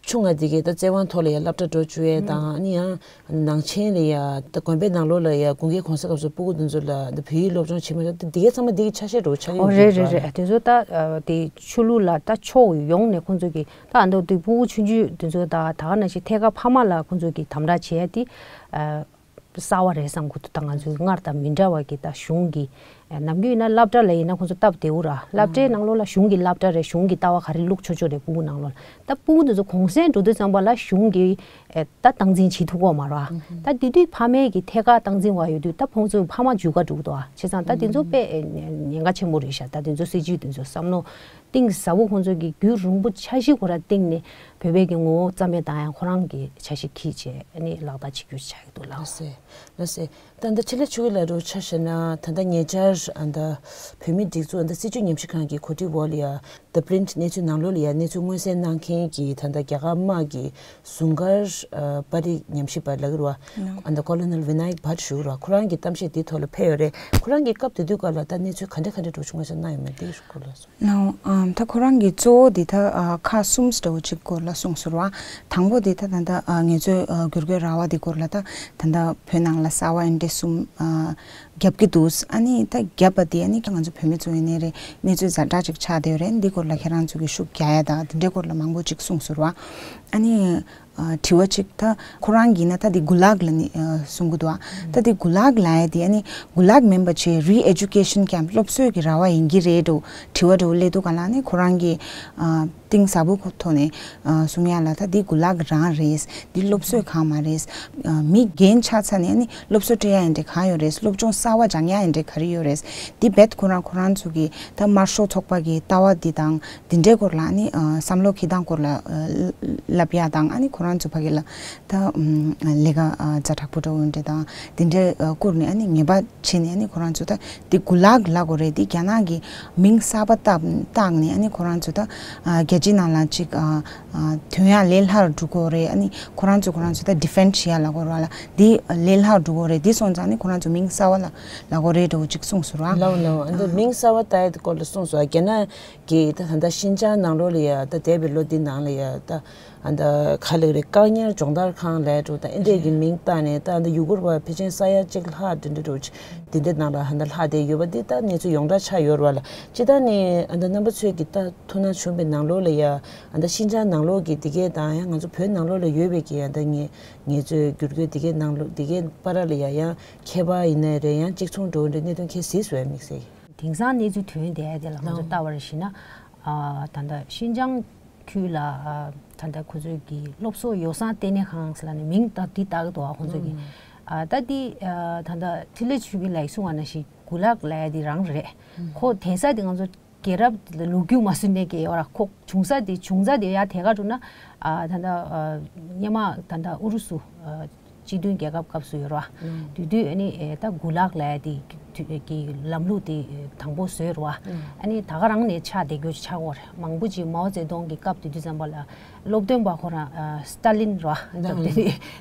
ཆུང་ང་འདི་གའི་ད་བཙན་དབང་ཐོག་ལ་ཡ་སློབ་གྲྭ་འགྲོ་བཅུག་ཡས་དང་ཨ་ནི་ཡང་ནང་ཆེན་ལ་ཡ་ད་དགོན་པའི་ནང་ལོགས་ལ་ཡ་དགུན་ཁའི་གུང་སེང་སྐབས་སུ་སྤུ་གུ་འདི་ཚོ་ལ་ད་བོད་ཡིག་སློབ་སྦྱོང་བྱེད་མ་ཆོག་ད་འདི་གའི་ཚང་མ་འདི་གི་ཆ་ཤས་འགྲོ་ཆགས་ཀྱི་ཡོད་རེད་རེད་རེད། དེ་ཚོ་ད་ཨ་དེ་ཆོས་ལུགས་ལ་ད་ཕྱོགས་ཡོངས་ནས་ཁོང་ཚོ་གི་ད་ཨ་མདོ་དེ་སྤུ་གུ་ཆུང་ཆུང་འདི་ཚོ་ད་ད་ག་ནང་བཞིན་ཐད་ཀར་ཕ་མ་ལ་ཁོང་ཚོ་གི་དམ་དྲག་བྱས་ཏེ་ཨ། གསར་པ་རེད་བསམ་གི་འདུག་ད་ང་ཚོའི་སྔར་དང་མི་འདྲ་བ་གི་ད་གཞུང་གི་ནམ་རྒྱུན་ཡིན་ན་སློབ་གྲྭ་ལ་ཡིན་ན་ཁོང་ཚོ་སྟབས་བདེ་བོ་ར། སློབ་གྲྭའི་ནང་ལོགས་ལ་གཞུང་གི་སློབ་གྲྭ་རེད། གཞུང་གི་ལྟ་བ་ག་རེ་བླུགས་ཆོག་ཆོག་རེད། སྤུ་གུ་ནང་ལོགས་ལ་ད་སྤུ་གུ་འདི་ཚོ་གུང་སེང་འགྲོ་དུས་ཙམ་པ་ལ་གཞུང་གི་ད་སྟངས་འཛིན་བྱེད་ཐུབ་ཀྱི་མ་རེད། ད་དེ་དུས་ཕ་མའི་གི་ཐད་ཀར་སྟངས་འཛིན་པ་ཡོད་དུས་ད་ཁོང་ཚོའི་ཕ་མ་འཇུ་ག་འགྲོ་གི་འདུག་ཨ། བྱས་ཙང་ད་དེ་ཚོ་དཔེ་ཉེན་ཁ་ཆེན་པོ་རེད་ཤག་ད་དེ་ཚོ་སྲིད་ཇུས་དེ་ཚོ་བསམ་བློ་གཏིང་ཟབ་པོ་ཁོང་ཚོ་གི་རྒྱུན་རིང་པོ་འཆར་གཞི་ཁོ་རང་བཏིང་ནས་བོད་པའི་གི་ངོ་བོ་རྩ་མེད་བཏང་ཡང་ཁོ་རང་གི་འཆར་གཞི་འཁྱེར་བྱས་ཨ་ནི་ལག་བསྟར་བྱེད་རྒྱུ་ཆགས་ཀྱི་འདུག་ལགས། ལགས་སེ། ལགས་སེ། ད་ལྟ་འཕྲིན་ལས་ཆུ་གི་ལ་རུ་ཆ་བཞག་ན་ད་ལྟ་ཉེ་ཆར་ཨ་ད་བོད་མི་སྒྲིག་འཛུགས་ཨ་ད་སྲིད་བྱུས་ཉམས་ཞིབ་ཁང་གི་གོ་སྒྲིག་འོག་ལ་ཡ་The Print གནས་ཚུལ་ནང་ལོགས་ལ་ཡ་གནས་ཚུལ་མངོན་གསལ་གནང་མཁན་གྱི་ད་ལྟ་རྒྱ་གར་དམག་གི་ཟུང་སྐར་ཨ་པར་རིས་ཉམས་ཞིབ་པ་ལགས་རུ་བ་ཨ་ད་Colonel Vinayak Bhatt ཞུ་རུ་བ་ཁོ་རང་གི་གཏམ་བཤད་འདི་ཐོག་ལ་ཕེབས་ཡོད་རེད། ཁོ་རང་གི་སྐབས་དེ་དུས་སྐབས་ལ་ད་གནས་ཚུལ་ག་འདྲ་ག་འདྲ་འགྲོ་བྱུང་བ་ཟེར་ན་ཡོད་མེད་འདི་སྐོར་ལ་སོང་། ལགས་འོང་། ཨམ་ད་ཁོ་རང་གི་གཙོ་བོ་འདི་ད་ཨ་ཁག་གསུམ་འདྲ་བོ་ཅིག་སྐོར་ལ་གསུངས་སོང་ར། དང་པོ་འདི་ད་ད་ད་ཨ་ངེད་ཚོའི་ཨ་སྒྱུར་བཀོད་ར་བ་འདི་སྐོར་ལ་ད་ད་ད་བོད་ནང་ལ་གསར་པ་ཨེ་འདྲ་གསུམ་ཨ་བརྒྱབ་ཀྱི་འདུག་ཨ་ནི་ད་བརྒྱབ་པ་འདི་ཨ་ནི་ང་ཚོ་བོད་མི་ཚོ་ཡིན་ནའི་རེད། གནས་ཚུལ་ཛ་དྲག་ཅིག་ཆགས་བསྡད་ཡོད་རེད། འདི་སྐོར་ལ་ཁྱེད་རང་ཚོ་གི་ཤུགས་རྒྱག་ཡ་ད་འདི་འདྲའི་སྐོར་ལ་མང་པོ་ཅིག་གསུངས་སོང་ར། ཨ་ནི། ཨ་དྲི་བ་གཅིག་ད་ཁོ་རང་གིས་ན་ད་དེ་གུ་ལག་ལ་ནི་ཨ་གསུང་གི་འདུག་ཨ། ད་དེ་གུ་ལག་ལབ་ཡ་དེ་ཨ་ནི་གུ་ལག་མིན་པ་བྱས་རི་ཨེ་ཇུ་ཀེ་ཤན་ཀེམ་སློབ་གསོའི་གི་ར་བ་ཡིན་གྱི་རེད་འགྲོ་དྲི་བ་འགྲོ་སླེབས་འདུག་ག་ལ་ནི་ཁོ་རང་གིས་ཨ་གཏིང་ཟབ་པོ་ཐོག་ནས་ཨ་གསུང་ཡ་ལ་ད་དེ་གུ་ལག་རང་རེད། དེ་སློབ་གསོའི་གང་མ་རེད། ཨ་མི་རྒན་ཆགས་ཚར་ནས་ཨ་ནི་སློབ་གསོ་སྤྲད་ཡ་ཡིན་འདྲ་གང་ཡོད་རེད། སློབ་སྦྱོང་གསར་བ་སྦྱང་ཡ་ཡིན་འདྲ་ག་རེ་ཡོད་རེད། དེ་རྦད་ཁོ་རང་ཁོ་རང་ཚོ་གི་ད་དམར་ཤོག་ཚོགས་པ་གི་ལྟ་བ་འདི་དང་། འདི་འདྲའི་སྐོར་ལ་ཨ་ནི་ཨ་བསམ་བློ་འཁྱེར་སྟངས་སྐོར་ལ་ཨ་ལབ་ཡ་དང་ཨ་ནི་ཁོ་རང་ཚོ་ཕ་གི་ལ་ད་ཨམ་ལས་ཀ་ཨ་ཛ་དྲག་པོ་འདྲ་བོ་འདྲ་དང་འདི་འདྲའི་ཨ་བསྐུར་ནས་ཨ་ནི་ངེས་པ་བྱས་ནས་ཨ་ནི་ཁོ་རང་ཚོ་ད་འདི་གུ་ལག་ལབ་དགོས་རེད། འདི་རྒྱ་ནག་གི་མིང་གསར་པ་བཏགས་བཏགས་ནས་ཨ་ནི་ཁོ་རང་ཚོ་ད་ཨ་རྒྱལ་སྤྱིའི་ནང་ལ་ཅིག་ཨ་ཨ་ཐོན་ཡ་ལས་སླ་རུ་འགྲོ་གི་རེད། ཨ་ནི་ཁོ་རང་ཚོ་ཁོ་རང་ཚོ་ད་ཌི་ཕེན་ཌི་བྱེད་ཡ་ལབ་དགོས་རེད་ལ་འདི་ལས་སླ་རུ་འགྲོ་གི་རེད། འདི་སོང་ཙང་ཨ་ནི་ཁོ་རང་ཚོ་མིང་གསར་པ་ལ་ལབ་དགོས་རེད་འདྲ་བོ་ཅིག་གསུངས་སོང་ར། ལགས་ལགས། ཨ་ནི་མིང་གསར་པ་བཏགས་ཡ་དེ་སྐོར་ལ་གསུངས་སོང་། རྒྱ་ནག་གི་ད་ད་ལྟ་ཤིན་ཅང་ནང་ལོགས་ལ་ཡ་ད་འདས་པའི་ལོ་འདི་ནང་ལ་ཡ་ད་ཨ་ད་ག་ལེགས་རེད། བཀག་ཉར་སྦྱོང་བརྡར་ཁང་ལས་འགྲོ་ད་ཨེ་འདྲས་ཀྱི་མིང་བཏགས་ནས་ད་ཨ་ད་ཡུ་གུར་བ་ཕལ་ཆེར་ས་ཡ་གཅིག་ལྷག་འདི་འདྲ་འགྲོ་འདི་འདྲས་ནང་ལ་ཨ་ད་ལྷག་བསྡད་ཡོད་པ་འདི་ད་གནས་ཚུལ་ཡོངས་གྲགས་ཆགས་ཡོད་རེད་བ་ལ། སྤྱིར་བཏང་ནས་ཨ་ད་རྣམ་པ་ཚོས་ཀྱི་ད་ཐུགས་སྣང་བྱུང་བའི་ནང་ལོགས་ལ་ཡ་ཨ་ད་ཤིན་ཅང་ནང་ལོགས་ཀྱི་འདི་གས་དང་ཡང་ང་ཚོ་བོད་ནང་ལོགས་ལ་ཡོད་པའི་གི་ཨ་ད་ངེད་ངེད་ཚོའི་སྒྱུར་བཀོད་འདི་གས་ནང་ལོགས་འདི་གས་བར་ལ་ཡ་ཡང་ཁྱད་པར་ཡིན་ནའི་རེད། ཡང་གཅིག་མཚུངས་འགྲོ་འདྲ་གནད་དོན་ཁྱད་གཟིགས་སོང་ཡ་དམིགས་བསལ་གྱི། དེང་སང་གནས་ཚུལ་ཐོན་བསྡད་དེ་ལ་ང་ཚོ་ལྟ་བར་ཞིག་ན་ཨ་ད་ལྟ་ཤིན་ཅང་ཁུལ་ལ་ཨ་ད་ལྟ་ཁོ་ཚོའི་གི་སློབ་གསོ་ཡོ་བསྲང་ལྟེ་གནས་ཁང་ཟེར་ལ་ནི་མིང་ད་འདི་བཏགས་འདུག་ཨ་ཁོ་ཚོའི་གི་ཨ་ད་འདི་ཨ་ད་ལྟ་འཕྲིན་ལས་ཆོས་སྐྱིད་ལགས་གསུངས་པ་ནང་བཞིན་གུ་ལག་ལབ་ཡ་འདི་རང་རེད། ཁོ་དེང་སང་འདི་ང་ཚོ་རྒྱལ་རབས་ལོ་རྒྱུས་མ་སུན་ནས་ཀྱི་ཡོད་ར། ཁོ་བྱུང་ས་དེ་བྱུང་ས་དེ་ཡ་དེ་ག་འགྲོ་ན་ཨ་ད་ལྟ་ཨ་སྔོན་མ་ད་ལྟ་ཨུ་རུ་སུ་ཨ་སྤྱི་མཐུན་རྒྱལ་ཁབ་སྐབས་སུ་ཡོད་ར། དུས་དུས་ཨ་ནི་ཨེ་ད་གུ་ལག་ལབ་དེ་དུས་ཀྱི་ལམ་ལུགས་དེ་དང་པོ་བཟོས་ར། ཨ་ནི་ད་ག་རང་ནས་ཆགས་བསྡད་རྒྱུ་ཆགས་ཀྱི་ཡོད་རེད། མང་པོ་ཅིག་མའོ་ཙེ་ཏུང་གི་སྐབས་དེ་དུས་ཙམ་པ་ལ་སློབ་སྟོན་པ་ཁོ་རང་ཨ་སི་ཏཱ་ལིན་ར། དེ་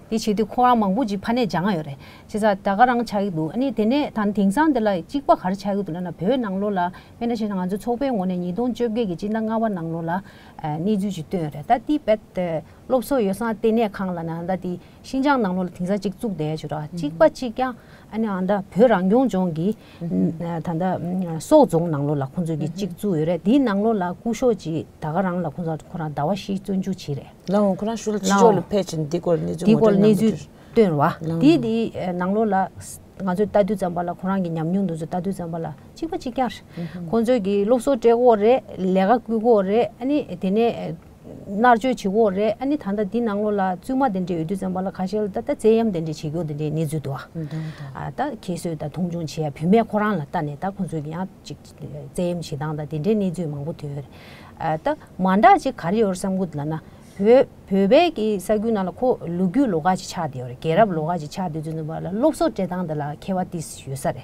བྱེད་དུས་ཁོ་རང་མང་པོ་ཅིག་ཕ་ནས་སྦྱངས་ཡོད་རེད། བྱས་ཙང་ད་ག་རང་ཆགས་ཀྱི་འདུག་ཨ་ནི་དེ་ནས་ད་དེང་སང་དེ་ལ་གཅིག་པ་ག་རེ་ཆགས་ཀྱི་འདུག་ལབ་ན་བོད་ནང་ལོགས་ལ། དཔེར་ན་བྱས་ན་ང་ཚོ་ཚོགས་པའི་ངོས་ནས་ཉིས་སྟོང་བཅོ་བརྒྱད་ཀྱི་སྤྱི་ཟླ་ལྔ་པ་ནང་ལོགས་ལ་ཨ་གནས་ཚུལ་ཞིག་བཏོན་ཡོད་རེད། ད་དེ་རྦད་དེ་སློབ་གསོ་ཡོ་བསྲང་ལྟེ་གནས་ཁང་ལབ་ན་ད་དེ་ཤིན་ཅང་ནང་ལོགས་ལ་དེང་སང་གཅིག་བཙུགས་བསྡད་ཡོད་རེད། གཅིག་པ་གཅིག་ཀྱང་ ཨ་ནི་ཨ་ད་བོད་རང་སྐྱོང་ལྗོངས་ཀྱི་ཨ་ད་ལྟ་སོག་རྫོང་ནང་ལོགས་ལ་ཁོང་ཚོས་ཀྱི་གཅིག་བཙུགས་ཡོད་རེད། དེའི་ནང་ལོགས་ལ་སྐུ་ཞབས་ཅིག་ད་ག་རང་ལ་ཁོང་ཚོ་ཁོ་རང་ཟླ་བ་བཞི་བཙོན་འཇུག་བྱས་རེད། ལའོ་ཁོ་རང་ཤུལ་ལ་ཕྱི་ལོགས་ལ་ཕེབས་ཕྱིན་འདི་སྐོར་གནས་ཚུལ་དེའི་ངོ་སྤྲོད་སྐོར་གནང་གནས་ཚུལ་བསྟོན་ར་བ། ལའོ་དེའི་དེའི་ནང་ལོགས་ལ་ང་ཚོས་ལྟ་དུས་ཙམ་པ་ལ་ཁོ་རང་གི་ཉམས་མྱོང་འདི་ཚོ་ལྟ་དུས་ཙམ་པ་ལ་གཅིག་པ་གཅིག་རྐྱང་རེད། ཁོང་ཚོས་ཀྱི་སློབ་གསོ་སྤྲད་ཀྱི་ཡོད་རེད། ལས་ཀ་བསྐུལ་གྱི་ཡོད་རེད། ཨ་ནི་དེ་ནས་མནར་གཅོད་བྱེད་ཀྱི་ཡོད་རེད། ཨ་ནི་ད་ལྟ་འདི་ནང་ལོགས་ལ་བཙུན་མ་དེ་འདྲས་ཡོད་དུས་ཙམ་པ་ལ་ཁ་ཤས་ལ་ད་ལྟ་བཙན་གཡེམ་དེ་འདྲས་བྱེད་ཀྱི་ཡོད་དེ་འདྲས་གནས་ཚུལ་འདུག་ཨ། འདུག་འདུག་ཨ་ད་ཁྱད་གསོད་དང་མཐོང་ཆུང་བྱེད་ཡ་བུད་མེད་ཁོ་རང་ལ་ལྟ་ནས་ད་ཁོང་ཚོས་ཀྱི་ཡང་ཅིག་བཙན་གཡེམ་བྱེད་སྟངས་དང་དེ་འདྲའི་གནས་ཚུལ་མང་པོ་ཐོན་ཡོད་རེད། ཨ་ད་མ་འདྲ་ཅིག་ག་རེ་ཡོད་རེད་བསམ་གྱི་འདུག་ལབ་ན། བོད་བོད་པའི་གི་ས་ཁུལ་ནང་ལ་ཁོ་ལོ་རྒྱུས་ལོགས་ཀ་ཅིག་ཆགས་བསྡད་ཡོད་རེད། རྒྱལ་རབས་ལོགས་ཀ་ཅིག་ཆགས་བསྡད་དུས་ཙམ་པ་ལ་སློབ་གསོ་སྤྲད་སྟངས་དེ་ལ་ཁྱད་པར་ཏོག་ཙམ་ཡོད་ས་རེད།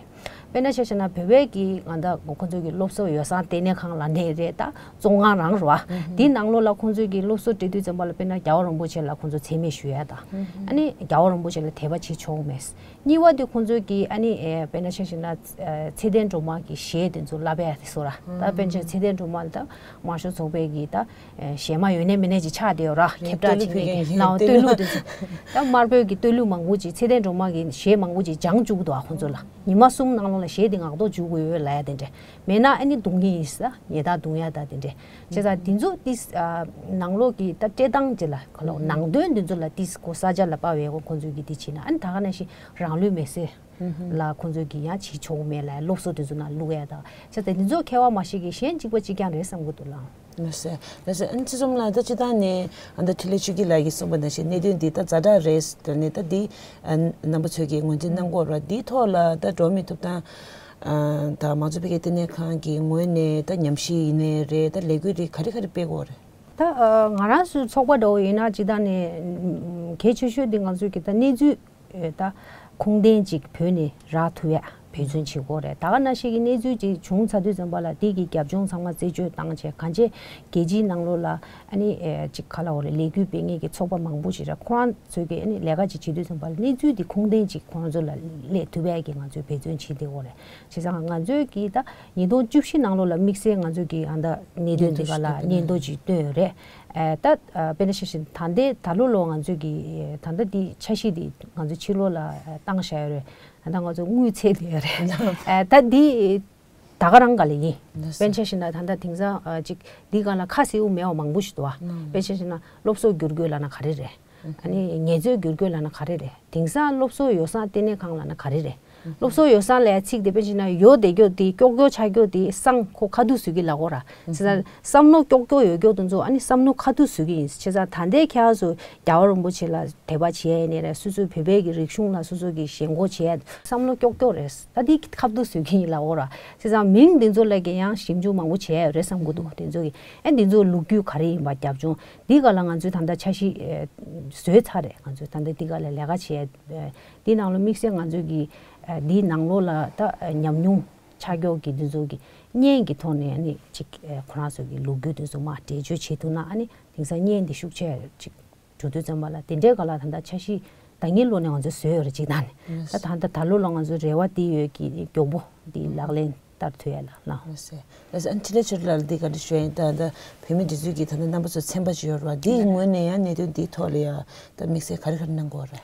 དཔེར་ན་ཆ་བཞག་ན་བོད་པའི་གི་ང་ད་ཁོ་ཚོའི་གི་སློབ་གསོ་ཡོ་བསྲང་ལྟེ་གནས་ཁང་ལབ་ནའི་རེད། ད་བཙོན་ཁང་རང་རེད་བ། དེའི་ནང་ལོགས་ལ་ཁོང་ཚོའི་གི་སློབ་གསོ་སྤྲད་དུས་ཙམ་པ་ལ་དཔེར་ན་རྒྱལ་བ་རིན་པོ་ཆེ་ལ་ཁོང་ཚོ་མཚན་སྨད་ཞུ་ཡ་དང་། ཨ་ནི་རྒྱལ་བ་རིན་པོ་ཆེ་ལ་དད་པ་བྱེད་ཆོག་མེད། གཉིས་པ་དེ་ཁོང་ཚོས་ཀྱིས་ཨ་ནི་ཨེ་དཔེར་ན་ཆ་བཞག་ན་ཨེ་ཚེ་བརྟན་སྒྲོལ་མ་གི་གཞས་དེ་ཚོ་བསླབ་ཡ་དེ་ཚོ་ར། ད་དཔེར་ན་ཆ་ཚེ་བརྟན་སྒྲོལ་མ་ལ་ད་དམར་ཤོག་ཚོགས་པའི་གི་ད་ཨེ་གཞས་མ་ཡོད་ནའི་མེད་ནའི་ཅིག་ཆགས་བསྡད་ཡོད་ར། ཁྱབ་བསྒྲགས་བྱེད་མཁན་གྱི་ལའོ་བསྟོད་གླུ་དེ་ཚོ། ད་དམར་པོའི་གི་བསྟོད་གླུ་མང་པོ་ཅིག་ཚེ་བརྟན་སྒྲོལ་མ་གི་གཞས་མང་པོ་ཅིག་སྦྱང་བཅུག་གི་འདུག་ཨ། ཁོང་ཚོ་ལ་ཉི་མ་གསུམ་ནང་ལོགས་ལ་གཞས་དེ་ངག་ཐོག་འཇུག་དགོས་ཡོད་ལབ་ཡ་དེ་འདྲ། མེད་ན་ཨ་ནི་རྡུང་གི་ཡིན་ཟེར། ཉེས་རྡུང་ཡ་ད་དེ་འདྲས། བྱས་ཙང་དེ་ཚོ་ཏིས་ཨ་ནང་ལོགས་ཀྱི་ད་སྤྲད་སྟངས་ཅིག་ལ་ཁ་ལོ་ནང་དོན་དེ་ཚོ་ལ་ཏིས་ཁོ་ས་ཆ་ལ་དཔའ་བའི་ཁོ་ཁོང་ཚོས་ཀྱི་དེ་བྱས་ན་ཨ་ནི་ད་ག་ནང་བཞིན་རང་ལུས་མེར་སྲེག་ལ་ཁོང་ཚོས་ཀྱི་ཡང་བྱེད་ཆོག་མེད་ལ་སློབ་གསོ་དེ་ཚོ་ནང་བླུག་ཡ་ད། བྱས་ཙང་དེ་ཚོ་ཁྱད་པར་མ་ཤེས་ཀྱི་གཞན་གཅིག་པ་གཅིག་རྐྱང་རེད་བསམ་གི་འདུག་ལགས། ལགས་སེ། ལགས་སེ། ཨ་ནི་ཚེ་ཚོམ་ལགས་ད་སྤྱིར་བཏང་ནས་ཨ་ད་འཕྲིན་ལས་ཆོས་སྐྱིད་ལགས་ཀྱིས་གསུངས་པ་ནང་བཞིན་གནད་དོན་འདི་ད་ཛ་དྲག་རེད་ཟེར་ནས་ད་འདི་ཨ་རྣམ་པ་ཚོས་ཀྱི་ངོས་འཛིན་གནང་གི་ཡོད་རེད་བ། འདིའི་ཐོག་ལ་ད་འགྲོ་བ་མིའི་ཐོབ་ཐང་ཨ་དང་མང་གཙོ་འཕེལ་རྒྱས་ལྟེ་གནས་ཁང་གི་ངོས་ནས་ད་ཉམས་ཞིབ་ཡིན་ནའི་རེད། ད་ལས་འགུལ་རིགས་ག་རེ་ག་རེ་སྤེལ་དགོས་རེད། ད་ཨ་ང་རང་ཚོའི་ཚོགས་པ་འདྲ་བོ་ཡིན་ན་སྤྱིར་བཏང་ནས་གལ་ཆེ་ཤོས་དེ་ང་ཚོའི་གི་ད་གནས་ཚུལ་ཨེ་ད་ཁུངས་ལྡན་ཅིག་བོད་ནས་རག་ཐུབ་ཡ་འབད་བརྩོན་བྱེད་དགོས་རེད། ད་ག་ནང་བཞིན་གྱི་གནས་ཚུལ་ཅིག་བྱུང་ཚར་དུས་ཙམ་པ་ལ་དེ་གི་རྒྱབ་ལྗོངས་ཚང་མ་རྩད་གཅོད་བཏང་བྱས་གང་ཅི་རྒྱལ་སྤྱིའི་ནང་ལོགས་ལ་ཨ་ནི་ཨེ་ཅིག་ག་ལབ་དགོས་རེད། ལས་འགུལ་སྤེལ་མཁན་གྱི་ཚོགས་པ་མང་པོ་ཞིག་རེད། ཁོ་རང་ཚོས་ཀྱི་ཨ་ནི་ལས་ཀ་ཅིག་བྱེད་དུས་ཙམ་པ་ལ་གནས་ཚུལ་དེ་ཁུངས་ལྡན་ཅིག་ཁོ་རང་ཚོ་ལ་སླེབས་ཐུབ་ཡ་གི་ང་ཚོས་འབད་བརྩོན་བྱེད་བསྡད་ཡོད་རེད། བྱས་ཙང་ང་ཚོས་ཀྱིས་ད་ཉིས་སྟོང་བཅུ་བཞི་ནང་ལོགས་ལ་དམིགས་བསལ་ང་ཚོས་ཀྱིས་ཨ་ད་གནད་དོན་འདི་ག་ལ་སྙན་ཐོ་ཅིག་བཏོན་ཡོད་རེད། ཨ་ད་ཨ་དཔེར་ན་ཆ་བཞག་ན་ད་ལྟའི་ད་ལོ་ལོ་ང་ཚོས་ཀྱིས་ད་ལྟ་འདི་འཆར་གཞི་འདི་ང་ཚོས་ཕྱི་ལོགས་ལ་བཏང་བཞག་ཡོད་རེད། ད་ལྟ་ང་ཚོ་དངུལ་ཚད་བསྡད་ཡོད་རེད། ཨ་ད་འདི་ད་ག་རང་ག་ལ་ཡིན། དཔེར་ན་ཆ་བཞག་ན་ད་ལྟ་དེང་སང་ཨ་ཅིག་འདི་ག་ལ་ཁ་གསལ་པོ་མེད་པ་མང་པོ་ཞིག་འདུག་བ། དཔེར་ན་ཆ་བཞག་ན་སློབ་གསོ་སྒྱུར་བཀོད་ལབ་ན་ག་རེ་རེད། ཨ་ནི་ངལ་རྩོལ་སྒྱུར་བཀོད་ལབ་ན་ག་རེ་རེད། དེང་སང་སློབ་གསོ་ཡོ་བསྲང་ལྟེ་གནས་ཁང་ལབ་ན་ག་རེ་རེད། སློབ་གསོ་ཡོ་བསྲང་ལབ་ཡ་ཚིག་དེ་དཔེར་ན་ཆ་བཞག་ན་ཡོ་དེ་ཀྱོག་དེ་ཀྱོག་ཀྱོག་ཆགས་ཀྱོག་དེ་སང་ཁོ་ཁ་ཐུག་བཟོ་གི་ལབ་དགོས་ར། བྱས་ཙང་བསམ་བློ་ཀྱོག་ཀྱོག་ཡོད་ཀྱོག་དེ་ཚོ་ཨ་ནི་བསམ་བློ་ཁ་ཐུག་བཟོ་གི་ཡིན། བྱས་ཙང་ད་ལྟའི་ཁྱེད་རང་ཚོ་རྒྱལ་བ་རིན་པོ་ཆེ་ལ་དད་པ་བྱེད་ཡ་ཡིན་ནའི་རེད། སོ་སོའི་བོད་པའི་གི་རིག་གཞུང་ལ་སོ་སོ་གི་ཞེན་ཁོག་བྱེད་ཡ་བསམ་བློ་ཀྱོག་ཀྱོག་རེད། ད་དེ་ཁ་ཐུག་བཟོ་གི་ཡིན་ལབ་དགོས་ར། བྱས་ཙང་མིང་དེ་ཚོ་ལ་གི་ཡང་ཞིབ་འཇུག་མང་པོ་བྱེད་ཡ་ཡོད་རེད་བསམ་གི་འདུག་དེ་ཚོ་གི་ཨ་དེ་ཚོ་ལོ་རྒྱུས་ག་རེ་ཡིན་པ་རྒྱབ་ལྗོངས་འདི་ག་ལ་ང་ཚོས་ད་ལྟ་འཆར་གཞི་ཨེ་བཟོས་ཚར་རེད། ང་ཚོས་ད་ལྟ་འདི་ག་ལ་ལས་ཀ་བྱས་ཨེ་འདི་ནང་ལོ་དམིགས་བསལ་ང་ཚོས་ཀྱི་ཨེ་འདིའི་ནང་ལོགས་ལ་ད་ཨེ་ཉམས་མྱོང་ཆ་འཇོག་གི་འདི་ཚོ་གི་བརྙན་གྱི་ཐོག་ནས་ཨ་ནི་ཅིག་ཨེ་ཁོ་རང་ཚོ་གི་ལོ་རྒྱུས་འདི་ཚོ་མར་འགྲེལ་བརྗོད་བྱེད་ཐུབ་ན་ཨ་ནི་དེང་སང་བརྙན་འདི་ཤུགས་ཆེ་ཅིག་འགྲོ་དུས་ཙམ་པ་ལ་དེ་འདྲའི་ག་ལ་ད་ལྟ་འཆར་གཞི་ད་ཉིན་ལོ་ནས་ང་ཚོས་བཟོས་ཡོད་རེད་ཅིག་ད་ནི་ད་ལྟ་ད་ལོ་ལ་ང་ཚོ་རེ་བ་འདི་ཡོད་ཀྱི་མགྱོགས་པོ་འདི་ལག་ལེན་བསྟར་ཐུབ་ཡ་ལ་ལ། ལགས་སེ། ལགས་སེ། ཨ་ནི་འཕྲིན་ལས་ཆོས་སྒྲོན་ལགས་ལ་འདི་ག་འདྲ་ཞུ་ཡ་ཡིན། ད་ད་བོད་མི་སྒྲིག་འཛུགས་ཀྱི་ད་ལྟ་རྣམ་པ་ཚོ་ཚན་པ་ཅིག་ཡོད་རེད་བ། འདིའི་ངོས་ནས་ཡང་གནད་དོན་འདིའི་ཐོག་ལ་ཡ་ད་དམིགས་བསལ་ག་རེ་ག་རེ་གནང་དགོས་རེད།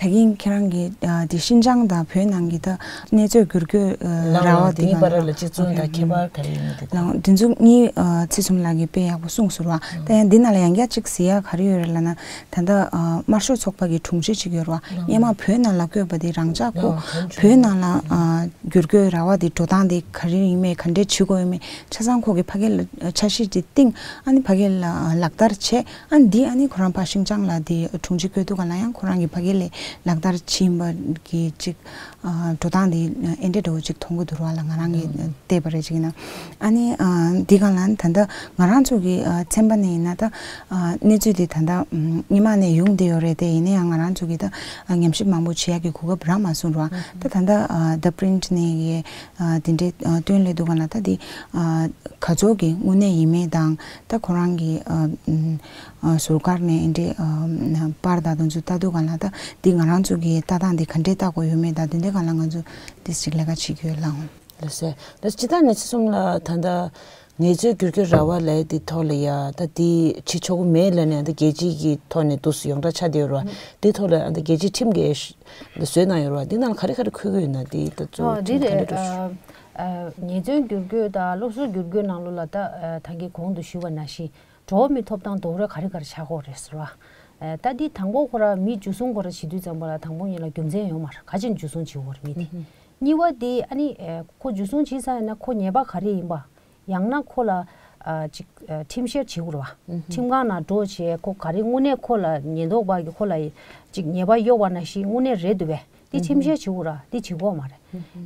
ད་གིན་ཁྱེད་རང་གིས་ཨ་དེ་ཤིན་ཅང་དང་བོད་ནང་གི་ད་གནས་ཚུལ་བསྒྱུར་བཀོད་ཨ་ལའང་ར་བ་ལའང་དེ་དེའི་ག་བར་ལ་ལ་གཅིག་མཚུངས་དང་ཨོ་ཁེ་ཁེ་ཁྱད་པར་ག་རེ་ཡིན་མིན་དེ་གོ། ལའང་དེ་ཚོ་གཉིས་ཨ་ཚེ་ཚོམ་ལགས་ཀྱིས་དཔེ་ཡག་པོ་གསུངས་སོང་ར། ད་ཡང་འདི་ནང་ལ་ཡང་བསྐྱར་གཅིག་ཟེར་ཡ་ག་རེ་ཡོད་རེད་ལབ་ན། ད་ལྟ་ཨ་དམར་ཤོག་ཚོགས་པ་གི་དྲུང་ཆེ་གཅིག་ཡོད་རེད་བ། ཨ་སྔོན་མ་བོད་ནང་ལ་བསྐོས་པ་དེ་རང་འཇགས་ཁོ་ཨ་བོད་ནང་ལ་ཨ་བསྒྱུར་བཀོད་ར་བ་དེ་འགྲོ་སྟངས་དེ་ག་རེ་ཡིན་མེད་ག་འདྲས་བྱེད་དགོས་ཡོད་མེད་ཆ་ཚང་ཁོ་གི་ཕ་གི་ལ་འཆར་གཞི་དེ་བཏིང་ཨ་ནི་ཕ་གི་ལ་ལག་བསྟར་བྱས་ཨ་ནི་འདི་ཨ་ནི་ཁོ་རང་ཕར་ཤིན་ཅང་ལ་དེ་དྲུང་ཆེ་བསྐོས་དུས་ག་ལ་ཡང་ཁོ་རང་གི་ཕ་གི་ལ་ལག་བསྟར་བྱེད་ཡིན་པ་གི་ཅིག་ཨ་འགྲོ་སྟངས་དེ་ཨེ་འདྲས་འདྲ་བོ་ཅིག་མཐོང་གི་འདུག་ར་བ་ལ་ང་རང་གི་བལྟས་པ་རེད་ཅིག་ཡིན་ན། ཨ་ནི་ཨ་འདི་ག་ལ་ད་ལྟ་ང་རང་ཚོ་གི་ཨ་ཚན་པ་ནས་ཡིན་ན་ད་ཨ་གནས་ཚུལ་དེ་ད་ལྟ་ཨམ་སྔོན་མ་ནས་ཡོང་བསྡད་ཡོད་རེད་དེ། ཡིན་ན་ཡང་ང་རང་ཚོ་གི་ད་ཨ་ཉམས་ཞིབ་མང་པོ་བྱེད་ཡག་གི་གོ་སྐབས་རག་མ་སོང་ར། ད་ད་ལྟ་ཨ་The Print ནས་ཡི་ཨ་དེ་འདྲའི་ཨ་བཏོན་སླེབས་འདུག་ག་ལ། ད་དེ་ཨ་ག་ཚོད་ཀྱི་དངོས་གནས་ཡིན་མིན་དང་ད་ཁོ་རང་གི་ཨ་ཨམ་ཨ་ཟུར་བཀར་ནས་ཨེ་འདྲའི་ཨ་པར་དང་དེ་ཚོ་ལྟ་འདུག་ག་ལ། ད་དེ་ང་རང་ཚོ་གི་ལྟ་སྟངས་དེ་ག་འདྲའི་ལྟ་དགོས་ཡོད་མེད་དང་དེ་འདྲའི་ག་ལ་ང་ཚོ་དེ་ཅིག་ལས་ཀ་བྱེད་ཀྱི་ཡོད་ལགས། ལགས་སེ། ལགས་སྤྱིར་བཏང་ནས་ཚེ་ཚོམ་ལགས་ད་ལྟ་ ངལ་རྩོལ་བསྒྱུར་བཅོས་ར་བ་ལབ་ཡ་དེ་ཐོག་ལ་ཡ་ད་དེ་བྱེད་ཆོག་གི་མེད་ལབ་ནས་ད་རྒྱལ་སྤྱི་གི་ཐོག་ནས་འདུག་སེ་ཡོངས་གྲགས་ཆགས་བསྡད་ཡོད་རེད་བ། དེ་ཐོག་ལ་ད་རྒྱལ་སྤྱིའི་ཁྲིམས་འགལ་ཞིག་ད་བཟོས་གནང་ཡོད་རེད་བ། དེ་ནང་ལ་ག་རེ་ག་རེ་འཁོད་ཀྱི་ཡོད་ན་དེ་ད་གཙོ་བོ་ཨོ་དེ་ཁྲིམས་ག་རེ་རེད། འགྲོ་ཞིག་ཨ་ཨ་ངལ་རྩོལ་བསྒྱུར་བཅོས་དང་སློབ་གསོ་བསྒྱུར་བཅོས་ནང་ལོགས་ལ་ད་ཨ་ད་གིན་གོང་དུ་ཞུས་པ་ནང་བཞིན་འགྲོ་བ་མིའི་ཐོབ་ཐང་རྡོག་རོལ་ག་རེ་ག་རེ་ཆགས་ཀྱི་ཡོད་རེད་ཟེར་བ། ཨ་ད་འདི་དང་པོ་ཁོ་ར་མི་འཇུ་བཟུང་ཁོ་ར་བྱེད་དུས་ཙམ་པ་ལ་དང་པོ་ཉིད་ལ་རྒྱུ་མཚན་ཡོད་མ་རེད། ག་ཅིག་འཇུ་བཟུང་བྱེད་ཀྱི་ཡོད་རེད་མི་དེ། གཉིས་པ་དེ་ཨ་ནི་ཨ་ཁོ་འཇུ་བཟུང་བྱེད་ས་ཡིན་ན་ཁོ་ཉེས་པ་ག་རེ་ཡིན་པ། ཡང་ན་ཁོ་ལ་ཨ་ཅིག་ཨ་ཁྲིམས་བཤེར་བྱེད་དགོས་རེད་བ། ཁྲིམས་ཁང་ནང་འགྲོ་བྱས་ཁོ་ག་རེ་དངོས་གནས་ཁོ་ལ་ཉེན་རྟོག་པ་གིས་ཁོ་ལ་ཅིག་ཉེས་པ་གཡོགས་པ་ནང་བཞིན་དངོས་གནས་རེད་འདུག་པས། འདི་ཁྲིམས་བཤེར་བྱེད་དགོས་རེད། འདི་བྱེད་དགོས་མ་རེད།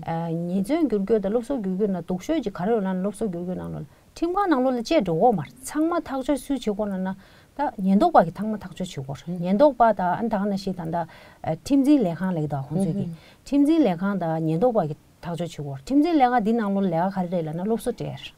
ཨ་ངལ་རྩོལ་བསྒྱུར་བཅོས་དང་སློབ་གསོ་བསྒྱུར་བཅོས་ནང་སྡུག་ཤོས་ཅིག་ག་རེ་ཡོད་ལབ་ན་སློབ་གསོ་བསྒྱུར་བཅོས་ནང་ལོགས་ལ་ཁྲིམས་ཁང་ནང་ལོགས་ལ་བཅད་འགྲོ་གི་ཡོད་མ་རེད། ཚང་མ་ཐག་གཅོད་སུས་བྱེད་དགོས་ལབ་ན་ད་ཉེན་རྟོག་པ་གིས་ཚང་མ་ཐག་གཅོད་བྱེད་དགོས་རེད། ཉེན་རྟོག་པ་དང་ཨ་ནི་ད་ག་ནང་བཞིན་ད་ལྟ་ཨ་ཁྲིམས་འཛིན་ལས་ཁང་ལབ་ཀྱི་འདུག་ཁོང་ཚོས་ཀྱི་ཁྲིམས་འཛིན་ལས་ཁང་དང་ཉེན་རྟོག་པ་གིས་ཐག་གཅོད་བྱེད་དགོས་རེད། ཁྲིམས་འཛིན་ལས་ཁང་དང་ཉེན་རྟོག་པ་གི་ཐག་གཅོད་བྱེད་དགོས་རེད། སློབ་གསོ་སྤྲད་རེད།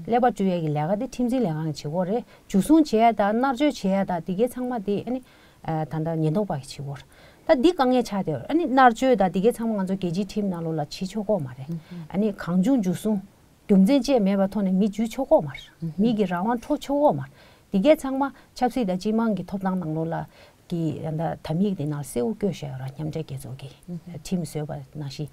ཀླད་པ་བཀྲུ་ཡས་ཀྱི་ལས་ཀ་དེ་ཁྲིམས་འཛིན་ལས་ཁང་གིས་བྱེད་དགོས་རེད། འཇུ་བཟུང་བྱེད་ཡས་དང་མནར་གཅོད་བྱེད་ཡས་དང་དེ་གའི་ཚང་མ་དེ་ཨ་ནི་ཨ་ད་ལྟ་ཉེན་རྟོག་པ་གིས་བྱེད་དགོས་རེད། ད་འདི་དཀའ་ངལ་ཆགས་བསྡད་ཡོད་རེད། ཨ་ནི་མནར་གཅོད་དང་དེ་གའི་ཚང་མ་ང་ཚོ་རྒྱལ་སྤྱིའི་ཁྲིམས་ནང་ལོགས་ལ་བྱེད་ཆོག་གི་མ་རེད། ཨ་ནི་གང་བྱུང་འཇུ་བཟུང་རྒྱུ་མཚན་ཅིག་མེད་པའི་ཐོག་ནས་མི་འཇུ་ཆོག་གི་མ་རེད། མི་གི་རང་དབང་འཕྲོག་ཆོག་གི་མ་རེད། འདི་གའི་ཚང་མ་ཆབ་སྲིད་དང་སྤྱི་དམངས་ཀྱི་ཐོབ་ཐང་ནང་ལོགས་ལ་གི་ད་ལྟ་དམ་ཡིག་འདི་ནང་གསལ་བོ་བཀོད་བཞག་ཡོད་ར། མཉམ་འབྲེལ་རྒྱལ་ཚོགས་ཀྱི་ཁྲིམས་བཟོས་པ་ནང་བཞིན་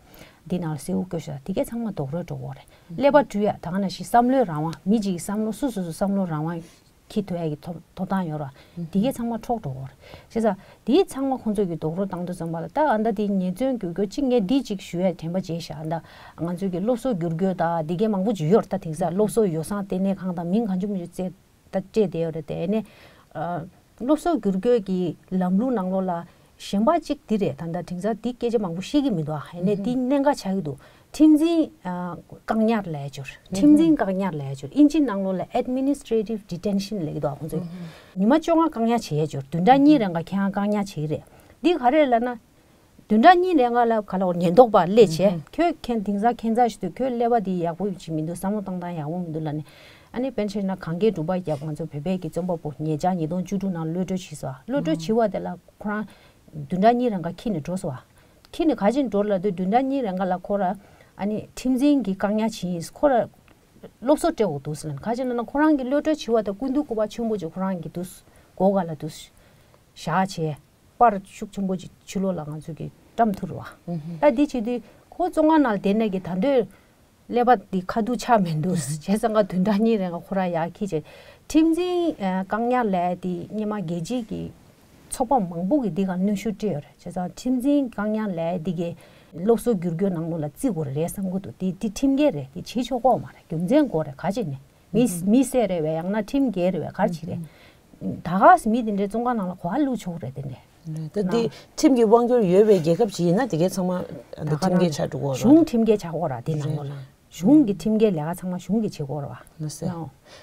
འདི་ནང་གསལ་བོ་བཀོད་བཞག་འདི་གའི་ཚང་མ་རྡོག་རོལ་འགྲོ་གི་རེད། ཀླད་པ་བཀྲུ་ཡ་ད་ག་ནང་བཞིན་བསམ་བློའི་རང་དབང་མི་གཅིག་གི་བསམ་བློ་སོ་སོ་སོ་བསམ་བློའི་རང་དབང་འཁྱེར་ཐུབ་ཡ་གི་ཐོབ་ཐོབ་ཐང་ཡོད་ར། འདི་གའི་ཚང་མ་འཕྲོག་འགྲོ་གི་རེད། བྱས་ཙང་འདིའི་ཚང་མ་ཁོང་ཚོས་ཀྱི་རྡོག་རོལ་བཏང་དུས་ཙམ་པ་ལ་ད་ཨ་ད་འདི་ངལ་རྩོལ་བསྒྱུར་བཅོས་གཅིག་ངས་འདི་གཅིག་ཞུ་ཡ་དྲན་པ་བརྗེད་བཞག་ད་ང་ཚོས་ཀྱི་སློབ་གསོ་བསྒྱུར་བཅོས་ད་འདི་གའི་མང་པོ་ཅིག་ཡོད་ར། ད་དེང་སང་སློབ་གསོ་ཡོ་བསྲང་ལྟེ་གནས་ཁང་དང་མིང་གང་བྱུང་མི་བྱུང་བཙལ་ད་སྤྲད་བསྡད་ཡོད་རེད། དེ་ནས་ཨ་སློབ་གསོ་བསྒྱུར་བཅོས་ཀྱི་ལམ་ལུགས་ནང་ལོགས་ལ་གཞན་པ་གཅིག་འདི་རེད། ད་ལྟ་དེང་སང་འདི་སྐད་ཆ་མང་པོ་བཤད་ཀྱི་མི་འདུག་ཨ་ཡིན་ནའི་འདི་གནད་འགག་ཆགས་ཀྱི་འདུག་ཁྲིམས་འཛིན་ཨ་བཀག་ཉར་ལབ་ཡ་ཅིག་ཡོད་རེད། ཁྲིམས་འཛིན་བཀག་ཉར་ལབ་ཡ་ཅིག་ཡོད་རེད། ཨིན་ཇི་ནང་ལོགས་ལ་administrative detention་ལབ་ཀྱི་འདུག་ཨ་ཁོང་ཚོས་ཉི་མ་བཅོ་ལྔ་བཀག་ཉར་བྱེད་ཡ་ཅིག་ཡོད་རེད། བདུན་ཕྲག་གཉིས་རིང་ག་ཁྱེད་རང་བཀག་ཉར་བྱེད་ཀྱི་རེད། འདི་ག་རེ་ལབ་ན། བདུན་ཕྲག་གཉིས་རིང་ག་ལ་ག་ལ་ཉེན་རྟོག་པ་སླེབས་བྱས་ཁྱོད་ཁྱེད་དེང་སང་ཁྱད་མཚར་ཞིག་འདུག་ཁྱོད་ཀླད་པ་འདི་ཡག་པོ་ཅིག་མི་འདུག་བསམ་བློ་བཏང་སྟངས་ཡག་པོ་མི་འདུག་ལབ་ནས། ཨ་ནི་དཔེར་ན་ཆ་བཞག་ན་གངས་སྐྱེས་འབྲུག་པ་རྒྱལ་པོ་ང་ཚོ་བོད་པའི་གི་རྩོམ་པ་པོ་ཉེ་ཆར་ཉིས་སྟོང་བཅུ་དྲུག་ནང་གློད་གྲོལ་བྱས་སོང་། གློད་གྲོལ་བྱས་པ་དེ་ལ་ཁོ་རང་བདུན་ཕྲག་གཉིས་རིང་ག་ཁྱིམ་ནས་འགྲོ་སོང་བ། ཁྱིམ་ནས་ག་ཅིག་འགྲོ་ལབ་དུས་བདུན་ཕྲག་གཉིས་རིང་ག་ལ་ཁོ་ར་ཨ་ནི་ཁྲིམས་འཛིན་གྱིས་བཀག་ཉར་བྱས་ཡིན། ཁོ་ར་སློབ་གསོ་སྤྲད་དགོས་འདུག་ཟེར་ལབ་ནས། ག་ཅིག་ལབ་ན་ཁོ་རང་གི་གློད་གྲོལ་བྱས་པ་དང་སྐུ་མདུན་སྐུ་པར་ཆེན་པོ་ཅིག་ཁོ་རང་གི་འདུག་སྒོ་ག་ལ་འདུག་བཞག་བྱས། པར་ཤུགས་ཆེན་པོ་ཅིག་ཕྱི་ལོགས་ལ་ང་ཚོས་ཀྱིས་བཀྲམ་ཐུབ་རེད་བ། ད་འདི་བྱེད་དུས་ཁོ་བཙོན་ཁང་ནང་བསྡད་ནས་ཀྱི་ད་འདོད་ཀླད་པ་འདི་ཁ་ཐུག་ཆགས་མི་འདུག་བྱས་ཙང་ཀ་བདུན་ཕྲག་གཉིས་རིང་ཁོ་རང་ཡར་འཁྱེར་བྱས། ཁྲིམས་འཛིན་ཨ་བཀག་ཉར་ལས་དེ་སྔོན་མ་རྒྱལ་སྤྱིའི་གི་ཚོགས་པ་མང་པོ་གིས་འདི་ག་གནོན་ཤུགས་སྤྲད་ཡོད་རེད། བྱས་ཙང་ཁྲིམས་འཛིན་བཀག་ཉར་ལས་འདི་གའི་སློབ་གསོ་བསྒྱུར་བཅོས་ནང་ལོགས་ལ་བརྩི་དགོས་རེད་བསམ་གྱི་འདུག་དེ་དེ་ཁྲིམས་འགལ་རེད། དེ་བྱེད་ཆོག་གི་མ་རེད། རྒྱུ་མཚན་དགོས་རེད། ག་ཅིག་ནས། མི་མི་བསད་རེད་བས། ཡང་ན་ཁྲིམས་འགལ་རེད་བས། ག་རེ་བྱེད་རེད། ད་ག་སེ་མི་དེ་འདྲའི་བཙོན་ཁང་ནང་ལ་ག་པར་བླུག་ཆོག་རེད་དེ་འདྲས། ད་འདི་ཁྲིམས་ཀྱི་དབང་སྒྱུར་ཡོད་པའི་རྒྱལ་ཁབ་ཅིག་ཡིན་ན་དེ་གའི་ཚང་མ་ད་ཁྲིམས་འགལ་ཆགས་འགྲོ་གི་རེད། གཞུང་ཁྲིམས་འགལ་ཆགས་ཀྱི་རེད་དེ་ནང་ལོགས་ལ། གཞུང་གི་ཁྲིམས་འགལ་ལས་ཀ་ཚང་མ་གཞུང་གིས་བྱེད་ཀྱི་རེད་བ། ལགས་སེ།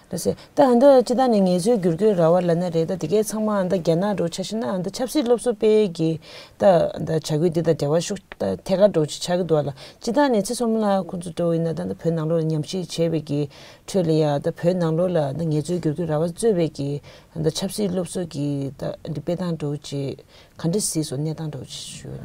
ལགས་སེ། ད་ཨ་ད་སྤྱིར་བཏང་ནས་ངལ་རྩོལ་བསྒྱུར་བཅོས་ར་བ་ལབ་ན་རེད། ད་དེ་གའི་ཚང་མ་ཨ་ད་རྒྱ་ནག་འདྲ་བོ་ཆ་བཞག་ན་ཨ་ད་ཆབ་སྲིད་སློབ་གསོ་སྤེལ་གྱི་ད་ཨ་ད་བྱ་འགུལ་འདི་དང་འབྲེལ་བ་ཤུགས་ད་ཐད་ཀར་འདྲ་བོ་ཅིག་ཆགས་ཀྱི་འདུག་བ་ལ། སྤྱིར་བཏང་ནས་ཚེ་བསོད་ནམས་ལགས་ཁོང་ཚོ་འདྲ་བོ་ཡིན་ན་ད་ལྟ་བོད་ནང་ལོགས་ལ་ཉམས་ཞིབ་བྱས་པའི་གི་ཁྲོད་ལ་ཡ་ད་བོད་ནང་ལོགས་ལ་ད་ངལ་རྩོལ་བསྒྱུར་བཅོས་ར་བ་གཙོས་པའི་གི་ད་ཆབ་སྲིད་སློབ་གསོ་གི་ད་འདི་སྤེལ་སྟངས་འདྲ་བོ་ཅིག་ག་འདྲ་གཟིགས་སོང་། གནས་སྟངས་འདྲ་བོ་ཅིག་ཞུས་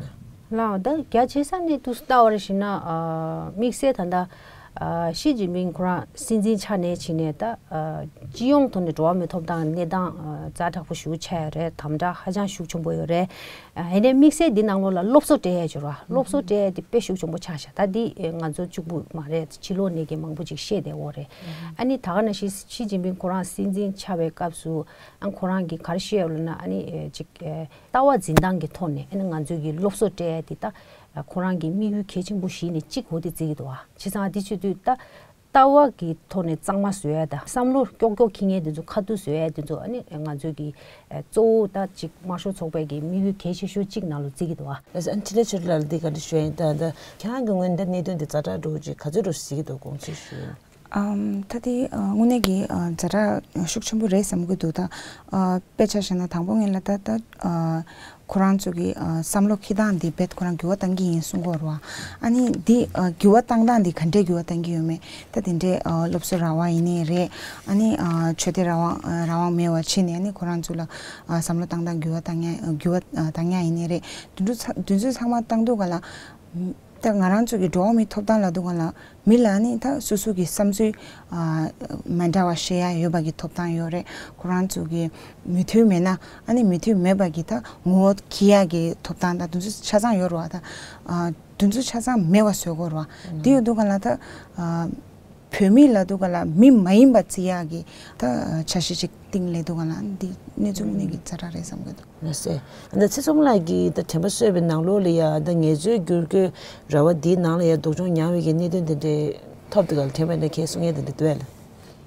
ན། ལགས་ད་རྒྱ་ཆེ་ས་ནས་དུ་ལྟ་བར་ཞུས་ན་ཨ་དམིགས་བསལ་ད་ལྟ་ཨ་ཞི་ཅིན་ཕིང་ཁོ་རང་སྲིད་འཛིན་ཆགས་ནས་ཕྱིན་ནས་ད་ཨ་སྤྱི་ཡོངས་ཐོག་ནས་འགྲོ་བ་མིའི་ཐོབ་ཐང་གནས་སྟངས་ཨ་ཛ་དྲག་པོ་ཞེ་པོ་ཆགས་ཡོད་རེད། དམ་དྲག་ཧ་ཅང་ཤུགས་ཆེན་པོ་ཡོད་རེད། ཨ་ཡིན་ནའི་དམིགས་བསལ་འདི་ནང་ལོགས་ལ་སློབ་གསོ་སྤྲད་ཡས་ཅིག་རེད་བ། སློབ་གསོ་སྤྲད་ཡས་དེ་དཔེ་ཤུགས་ཆེན་པོ་ཆགས་ཤག་ད་འདི་ཨེ་ང་ཚོ་གཅིག་པུ་མ་རེད། ཕྱི་ལོགས་ནས་ཀྱི་མང་པོ་ཅིག་བཤད་བསྡད་ཡོད་རེད། ཨ་ནི་ད་ག་ནང་བཞིན་ཞི་ཅིན་ཕིང་ཁོ་རང་སྲིད་འཛིན་ཆགས་པའི་སྐབས་སུ་ཨ་ཁོ་རང་གིས་ག་རེ་བཤད་ཡོད་ལབ་ན་ཨ་ནི་ཨེ་ཅིག་ཨེ་ལྟ་བ་འཛིན་སྟངས་ཀྱི་ཐོག་ནས་ཨ་ནི་ང་ཚོས་ཀྱི་སློབ་གསོ་སྤྲད་ཡས་དེ་ད་ཁོ་རང་གི་དམིགས་ཡུལ་གལ་ཆེན་པོ་ཞིག་ནས་གཅིག་འོ་དེ་བརྩི་གི་འདུག་བ། བྱས་ཙང་འདི་བྱེད་དུས་ད། ལྟ་བ་གི་ཐོག་ནས་གཙང་མ་བཟོ་ཡ་དང་བསམ་བློ་ཀྱོག་ཀྱོག་འཁྱེར་མཁན་དེ་ཚོ་ཁ་ཐུག་བཟོ་ཡ་དེ་ཚོ་ཨ་ནི་ང་ཚོའི་གི་ཨ་གཙོ་བོ་ད་ཅིག་དམར་ཤོག་ཚོགས་པའི་གི་དམིགས་ཡུལ་གལ་ཆེ་ཤོས་གཅིག་ནང་ལ་བརྩི་གི་འདུག་ཨ། ལགས་སོ། ཨ་ནི་འཕྲིན་ལས་ཆོས་སྒྲོན་ལགས་ལ་འདི་ག་འདྲ་ཞུ་ཡ་ཡིན། ད་ད་ཁྱེད་རང་གི་ངོས་ནས་ད་གནད་དོན་དེ་ཛ་དྲག་འདྲ་བོ་ཅིག་ག་ཚོད་འདྲ་བོ་གཟིགས་ཀྱི་འདུག་དགོངས་ཚུལ་ཞུ་ཡིན། ཨམ་ད་དེ་ཨ་དངོས་གནས་ཀྱི་ཨ་ཛ་དྲག་ཤུགས་ཆེན་པོ་རེད་བསམ་གྱི་འདུག་ད་ཨ་དཔེ་ཆ་བཞག་ན་དང་པོ་ངེད་ལ་ད་ད་ཨ་ཁོ་རང་ཚོ་གི་ཨ་བསམ་བློ་འཁྱེར་སྟངས་འདི་རྦད་ཁོ་རང་འགྱུར་བ་གཏང་གི་ཡིན་གསུང་གི་ཡོད་རེད་བ། ཨ་ནི་འདི་ཨ་འགྱུར་བ་གཏང་སྟངས་འདི་ག་འདྲའི་འགྱུར་བ་གཏང་གི་ཡོད་མེད། ད་དེ་འདྲའི་ཨ་སློབ་གསོ་ར་བ་ཡིན་ནའི་རེད། ཨ་ནི་ཨ་ཆོས་དད་ར་བ་ཨ་རང་དབང་མེད་པ་བྱས་ནས་ཨ་ནི་ཁོ་རང་ཚོ་ལ་ཨ་བསམ་བློ་གཏང་སྟངས་འགྱུར་བ་གཏང་ཡ་འགྱུར་བ་ཨ་གཏང་ཡ་ཡིན་ནའི་རེད། དེ་ཚོ་ཚ་དེ་ཚོ་ཚང་མ་གཏང་དུས་ག་ལ། ད་ང་རང་ཚོ་གི་འགྲོ་བ་མིའི་ཐོབ་ཐང་ལབ་དུས་སྒང་ལ་མི་ལ་ནི་ད་སོ་སོ་གི་བསམ་ཚུལ་ཨ་མ་འདྲ་བ་བཤད་ཡ་ཡོད་པ་གི་ཐོབ་ཐང་ཡོད་རེད། ཁོ་རང་ཚོ་གི་མོས་མཐུན་མེད་ན་ཨ་ནི་མོས་མཐུན་མེད་པ་གི་ད་ངོ་བོ་འཁྱེར་ཡ་གི་ཐོབ་ཐང་ད་དེ་ཚོ་ཆ་ཚང་ཡོད་རེད་བ། ད་ཨ་དེ་ཚོ་ཆ་ཚང་མེད་པ་བཟོ་དགོས་རེད་བ། དེ་ཡོད་དུས་སྒང་ལ་ད་ཨ་བོད་མི་ལབ་དུས་སྒང་ལ་མི་མ་ཡིན་པ་བརྩི་ཡག་གི་ད་འཆར་གཞི་ཅིག་བཏིང་སླེབས་དུས་སྒང་ལ་འདི་གནས་ཚུལ་དངོས་གནས་ཀྱི་ཛ་དྲག་རེད་བསམ་གྱི་འདུག་ལགས་སེ། ཨ་ནི་ཚེ་ཚོམ་ལགས་ཀྱིས་ད་དྲན་པ་གསོས་པའི་ནང་ལོགས་ལ་ཡ་ད་ངལ་རྩོལ་བསྒྱུར་བཀོད་ར་བ་འདིའི་ནང་ལ་ཡ་སྡུག་སྦྱོང་མྱངས་པའི་གི་གནད་དོན་དེ་འདྲའི་ཐོབ་དུས་སྒང་ལ་དྲན་པ་འདྲ་ཁྱེད་གསུང་ཡས་དེ་འདྲ་འདུག་གས་ལགས།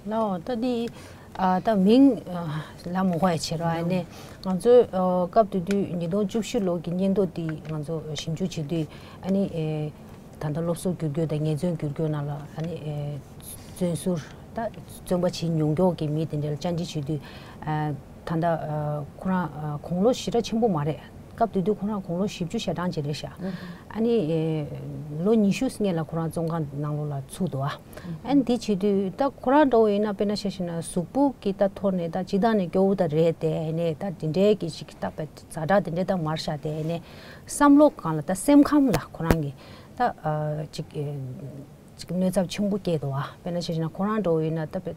ལགས་འོ། ད་འདི་ཨ་ད་མིང་ཨ་ལབ་མ་དགོས་ཡ་བྱེད་རོགས། ཨ་ནི་ང་ཚོས་ཨ་སྐབས་དེ་དུས་ཉིས་སྟོང་བཅུ་བཞི་ལོ་གི་སྙན་ཐོ་འདི་ང་ཚོ་ཞིབ་འཇུག་བྱེད་དུས་ཨ་ནི་ཨེ་ད་ལྟ་སློབ་གསོ་བསྒྱུར་བཀོད་དང་ངལ་རྩོལ་བསྒྱུར་བཀོད་ནང་ལ་ཨ་ནི་ཨེ་བཙོན་ཟུར་ད་བཙོན་པ་བྱེད་མྱོང་མཁན་གྱི་མི་དེ་འདྲ་ལ་བཅར་འདྲི་བྱེད་དུས་ཨ་ད་ལྟ་ཨ་ཁོ་རང་ཨ་དགུང་ལོ་ཞེ་དྲག་ཆེན་པོ་མ་རེད། སྐབས་དེ་དུས་ཁོ་རང་དགུང་ལོ་བཞི་བཅུ་ཞེ་གྲངས་ཅིག་རེད་ཤག་ཨ་ནི་ཨེ་ལོ་ཉི་ཤུ་སྔོན་ལ་ཁོ་རང་བཙོན་ཁང་ནང་ལོགས་ལ་ཚུད་འདུག་ཨ། ཨ་ནི་དེ་བྱེད་དུས་ད་ཁོ་རང་འདྲ་བོ་ཡིན་ན་དཔེར་ན་ཆ་བཞག་ན་གཟུགས་པོ་གི་ད་ཐོག་ནས་ད་སྤྱིར་བཏང་ནས་སྐྱོ་བོ་ད་རེད་དེ། ཨ་ནི་ད་དེ་འདྲའི་གི་ཅིག་ད་དཔེ་ཛ་དྲག་དེ་འདྲའི་ད་མ་རེད་ཤག་དེ། ཨ་ནི་བསམ་བློ་སྒང་ལ་ད་སེམས་ཁམས་ལ་ཁོ་རང་གི་ད་ཨ་ཅིག་ཨེ་ཅིག་གནོད་ཚབས་ཆེན་པོ་སྐྱེལ་འདུག་ཨ། དཔེར་ན་ཆ་བཞག་ན་ཁོ་རང་འདྲ་བོ་ཡིན་ན་ད་དཔེ་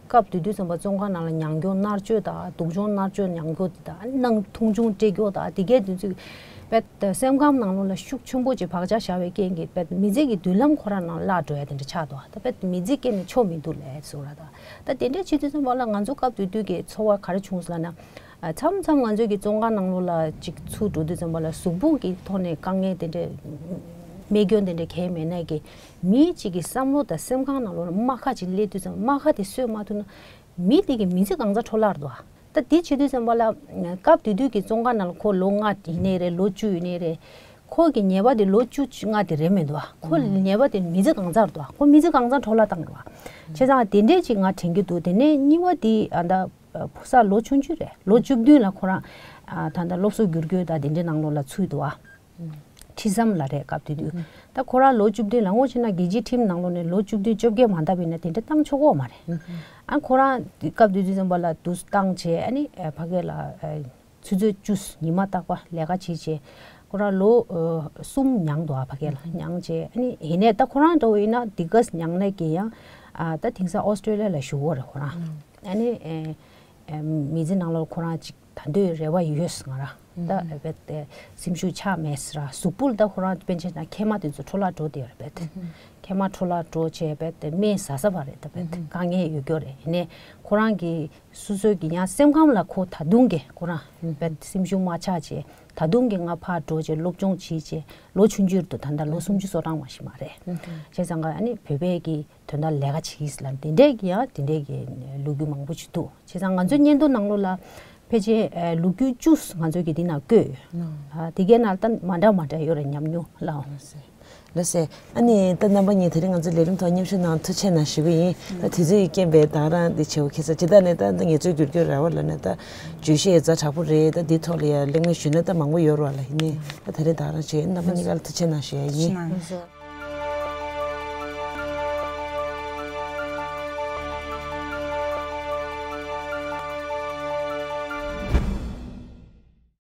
སྐབས་དེ་དུས་ཙམ་པ་བཙོན་ཁང་ནང་ལ་མྱོང་མྱོང་མནར་གཅོད་དང་སྡུག་སྦྱོང་མནར་གཅོད་མྱོང་མྱོང་དེ་དང་ནང་མཐོང་ཆུང་སྤྲད་རྒྱུ་དང་དེ་གའི་དུས་ཚོད་དཔེ་སེམས་ཁམས་ནང་ལོགས་ལ་ཤུགས་ཆེན་པོ་ཅིག་བག་ཆགས་བཞག་པའི་རྐྱེན་གྱིས་དཔེ་མི་ཚེ་གི་མདུན་ལམ་ཁོ་རང་ནང་བརླག་འགྲོ་ཡ་དེ་འདྲ་ཆགས་འདུག་ད་དཔེ་མི་ཚེ་སྐྱེལ་ནས་ཆོ་མི་འདུག་ལབ་ཟེར་བ་ད་ད་དེ་འདྲ་བྱེད་དུས་ཙམ་པ་ལ་ང་ཚོ་སྐབས་དེ་དུས་ཀྱི་ཚོར་བ་ག་རེ་བྱུང་ཟེར་ལབ་ན། མཚམས་མཚམས་ང་ཚོ་གི་བཙོན་ཁང་ནང་ལོགས་ལ་ཅིག་ཚུད་འགྲོ་དུས་ཙམ་པ་ལ་གཟུགས་པོ་གི་ཐོག་ནས་དཀའ་ངལ་དེ་འདྲ་རྨས་སྐྱོན་དེ་འདྲ་གང་ཡང་མེད་ན་གི་མི་གཅིག་གི་བསམ་བློ་དང་སེམས་ཁམས་ནང་ལོགས་ལ་རྨ་ཁ་ཅིག་སླེབས་དུས་ཙམ་རྨ་ཁ་དེ་གསོས་མ་ཐུབ་ན་མི་དེ་གི་མི་ཚེ་གང་ཚ་འཕྲོ་བརླག་འགྲོ་ཨ། ད་དེ་བྱེད་དུས་ཙམ་པ་ལ་སྐབས་དེ་དུས་ཀྱི་བཙོན་ཁང་ནང་ལ་ཁོ་ལོ་ལྔ་ཡིན་ནའི་རེད། ལོ་བཅུ་ཡིན་ནའི་རེད། ཁོ་གི་ཉེས་པ་དེ་ལོ་བཅུ་ལྔ་དེ་རེད་མི་འདུག་ཨ། ཁོ་ཉེས་པ་དེ་མི་ཚེ་གང་ཚར་འདུག་ཨ། ཁོ་མི་ཚེ་གང་ཚར་འཕྲོ་བརླག་བཏང་འགྲོ་ཨ། བྱས་ཙང་དེ་འདྲས་ཅིག་ང་དྲན་གྱི་འདུག་དེ་ནས་གཉིས་པ་དེ་ཨ་ད་ཕོ་གསར་ལོ་ཆུང་ཆུང་རེད། ལོ་བཅུ་བདུན་ལ་ཁོ་རང་ཨ་ད་ལྟ་སློབ་གསོ་བསྒྱུར་བཀོད་དང་དེ་འདྲའི་ནང་ལོགས་ལ་ཚུད་འདུག་ཨ། ཁྲི་ཟམ་ལ་རེད་སྐབས་དེ་དུས། ད་ཁོ་རང་ལོ་བཅུ་བདུན་ལ་ངོ་ཆེ་ན་རྒྱལ་སྤྱིའི་ཁྲིམས་ནང་ལོགས་ནས་ལོ་བཅུ་བདུན་བཅོ་བརྒྱད་མ་འདབ་ཡིན་ན་དེ་འདྲ་བཏང་ཆོག་གོ་མ་རེད། ཨ་ཁོ་རང་སྐབས་དེ་དུས་ཙམ་པ་ལ་དུས་བཏང་བྱས་ཨ་ནི་ཕ་གི་ལ་ཆུ་ཚོད་བཅུ་ཉི་མ་རྟག་པ་ལས་ཀ་བྱེད་བྱས་ཁོ་རང་ལོ་གསུམ་མྱངས་འདུག་ཨ་ཕ་གི་ལ་མྱངས་བྱས་ཨ་ནི་ཡིན་ནའི་ད་ཁོ་རང་འདྲ་བོ་ཡིན་ན་དེ་ག་མྱངས་ནས་ཀྱི་ཡང་ད་དེང་སང་ཨོ་སི་ཀྲོ་ལི་ཡ་ལ་བཞུགས་ཡོད་རེད་ཁོ་རང་ཨ་ནི། མི་ཚེ་ནང་ལོགས་ཁོ་རང་ཅིག་ད་འདོད་རེ་བ་ཡོད་ང་རང་ད་རྦད་དེ་སེམས་ཤུགས་ཆག་མེད་ཟེར་གཟུགས་པོ་ལ་ད་ཁོ་རང་དཔེ་ཆ་ན་མཁལ་མ་དེ་ཚོ་འཕྲོ་བརླག་འགྲོ་དེ་རྦད་མཁལ་མ་འཕྲོ་བརླག་འགྲོ་བྱས་རྦད་དེ་སྨན་ཟ་ས་བ་རེད་ད་རྦད་དཀའ་ངལ་ཡོད་རྒྱུ་རེད། ཡིན་ནའི་ཁོ་རང་གི་སོ་སོའི་གི་ཡང་སེམས་ཁམས་ལ་ཁོ་ད་དུང་གི་ཁོ་རང་རྦད་སེམས་ཤུགས་མ་ཆག་བྱས་ད་དུང་གི་ང་ཕར་འགྲོ་བྱས་སློབ་སྦྱོང་བྱས་བྱས་ལོ་ཆུང་ཆུང་རེད་འདུག་ད་ལྟ་ལོ་སུམ་ཅུ་སོ་གྲངས་མ་ཞིག་མ་རེད། བྱས་ཙང་ག་ཨ་ནི་བོད་པའི་གི་དོན་དག་ལས་ཀ་བྱེད་ཀྱི་ལ་དེ་འདྲས་ཀྱི་ཡང་དེ་འདྲས་ཀྱི་ལོ་རྒྱུས་མང་པོ་ཞིག་འདུག་བྱས་ཙང་ང་ཚོའི་སྙན་ཐོ་ནང་ལོགས་ལ་ཕལ་ཆེར་ལོ་རྒྱུས་བཅུ་ང་ཚོའི་གི་འདི་ནང་བཀོད་ཡོད། དེ་གའི་ནང་ལ་ད་མ་འདྲ་མ་འདྲ་ཡོད་རེད་ཉམས་མྱོང་ལའོ། ལགས་སེ། ཨ་ནི་ད་རྣམ་པ་གཉིས་དེ་རིང་ང་ཚོའི་ལས་རིམ་ཐོག་མཉམ་ཞུགས་གནང་ཐུགས་རྗེ་གནང་ཞུ་གི་ཡིན། ད་དུས་ཚོད་ཀྱི་རྐྱེན་པས་ད་རང་འདི་བྱེད་འོ་ཁེ་ས་ཇི་ལྟར་ནས་ད་ངལ་རྩོལ་བསྒྱུར་བཀོད་ར་བ་ལ་ནས་ད་བརྗོད་གཞི་ཡི་ཛ་དྲག་པོ་རེད། ད་འདི་ཐོག་ལ་ཡ་གླེང་མོལ་ཞུས་ན་ད་མང་པོ་ཡོད་ར་བ་ལ་ཡིན་ནི་ད་དེ་རིང་ད་རང་བྱེད་རྣམ་པ་གཉིས་ཀ་ལ་ཐུགས་རྗེ་གནང་ཞུ་ཡ་ཡིན།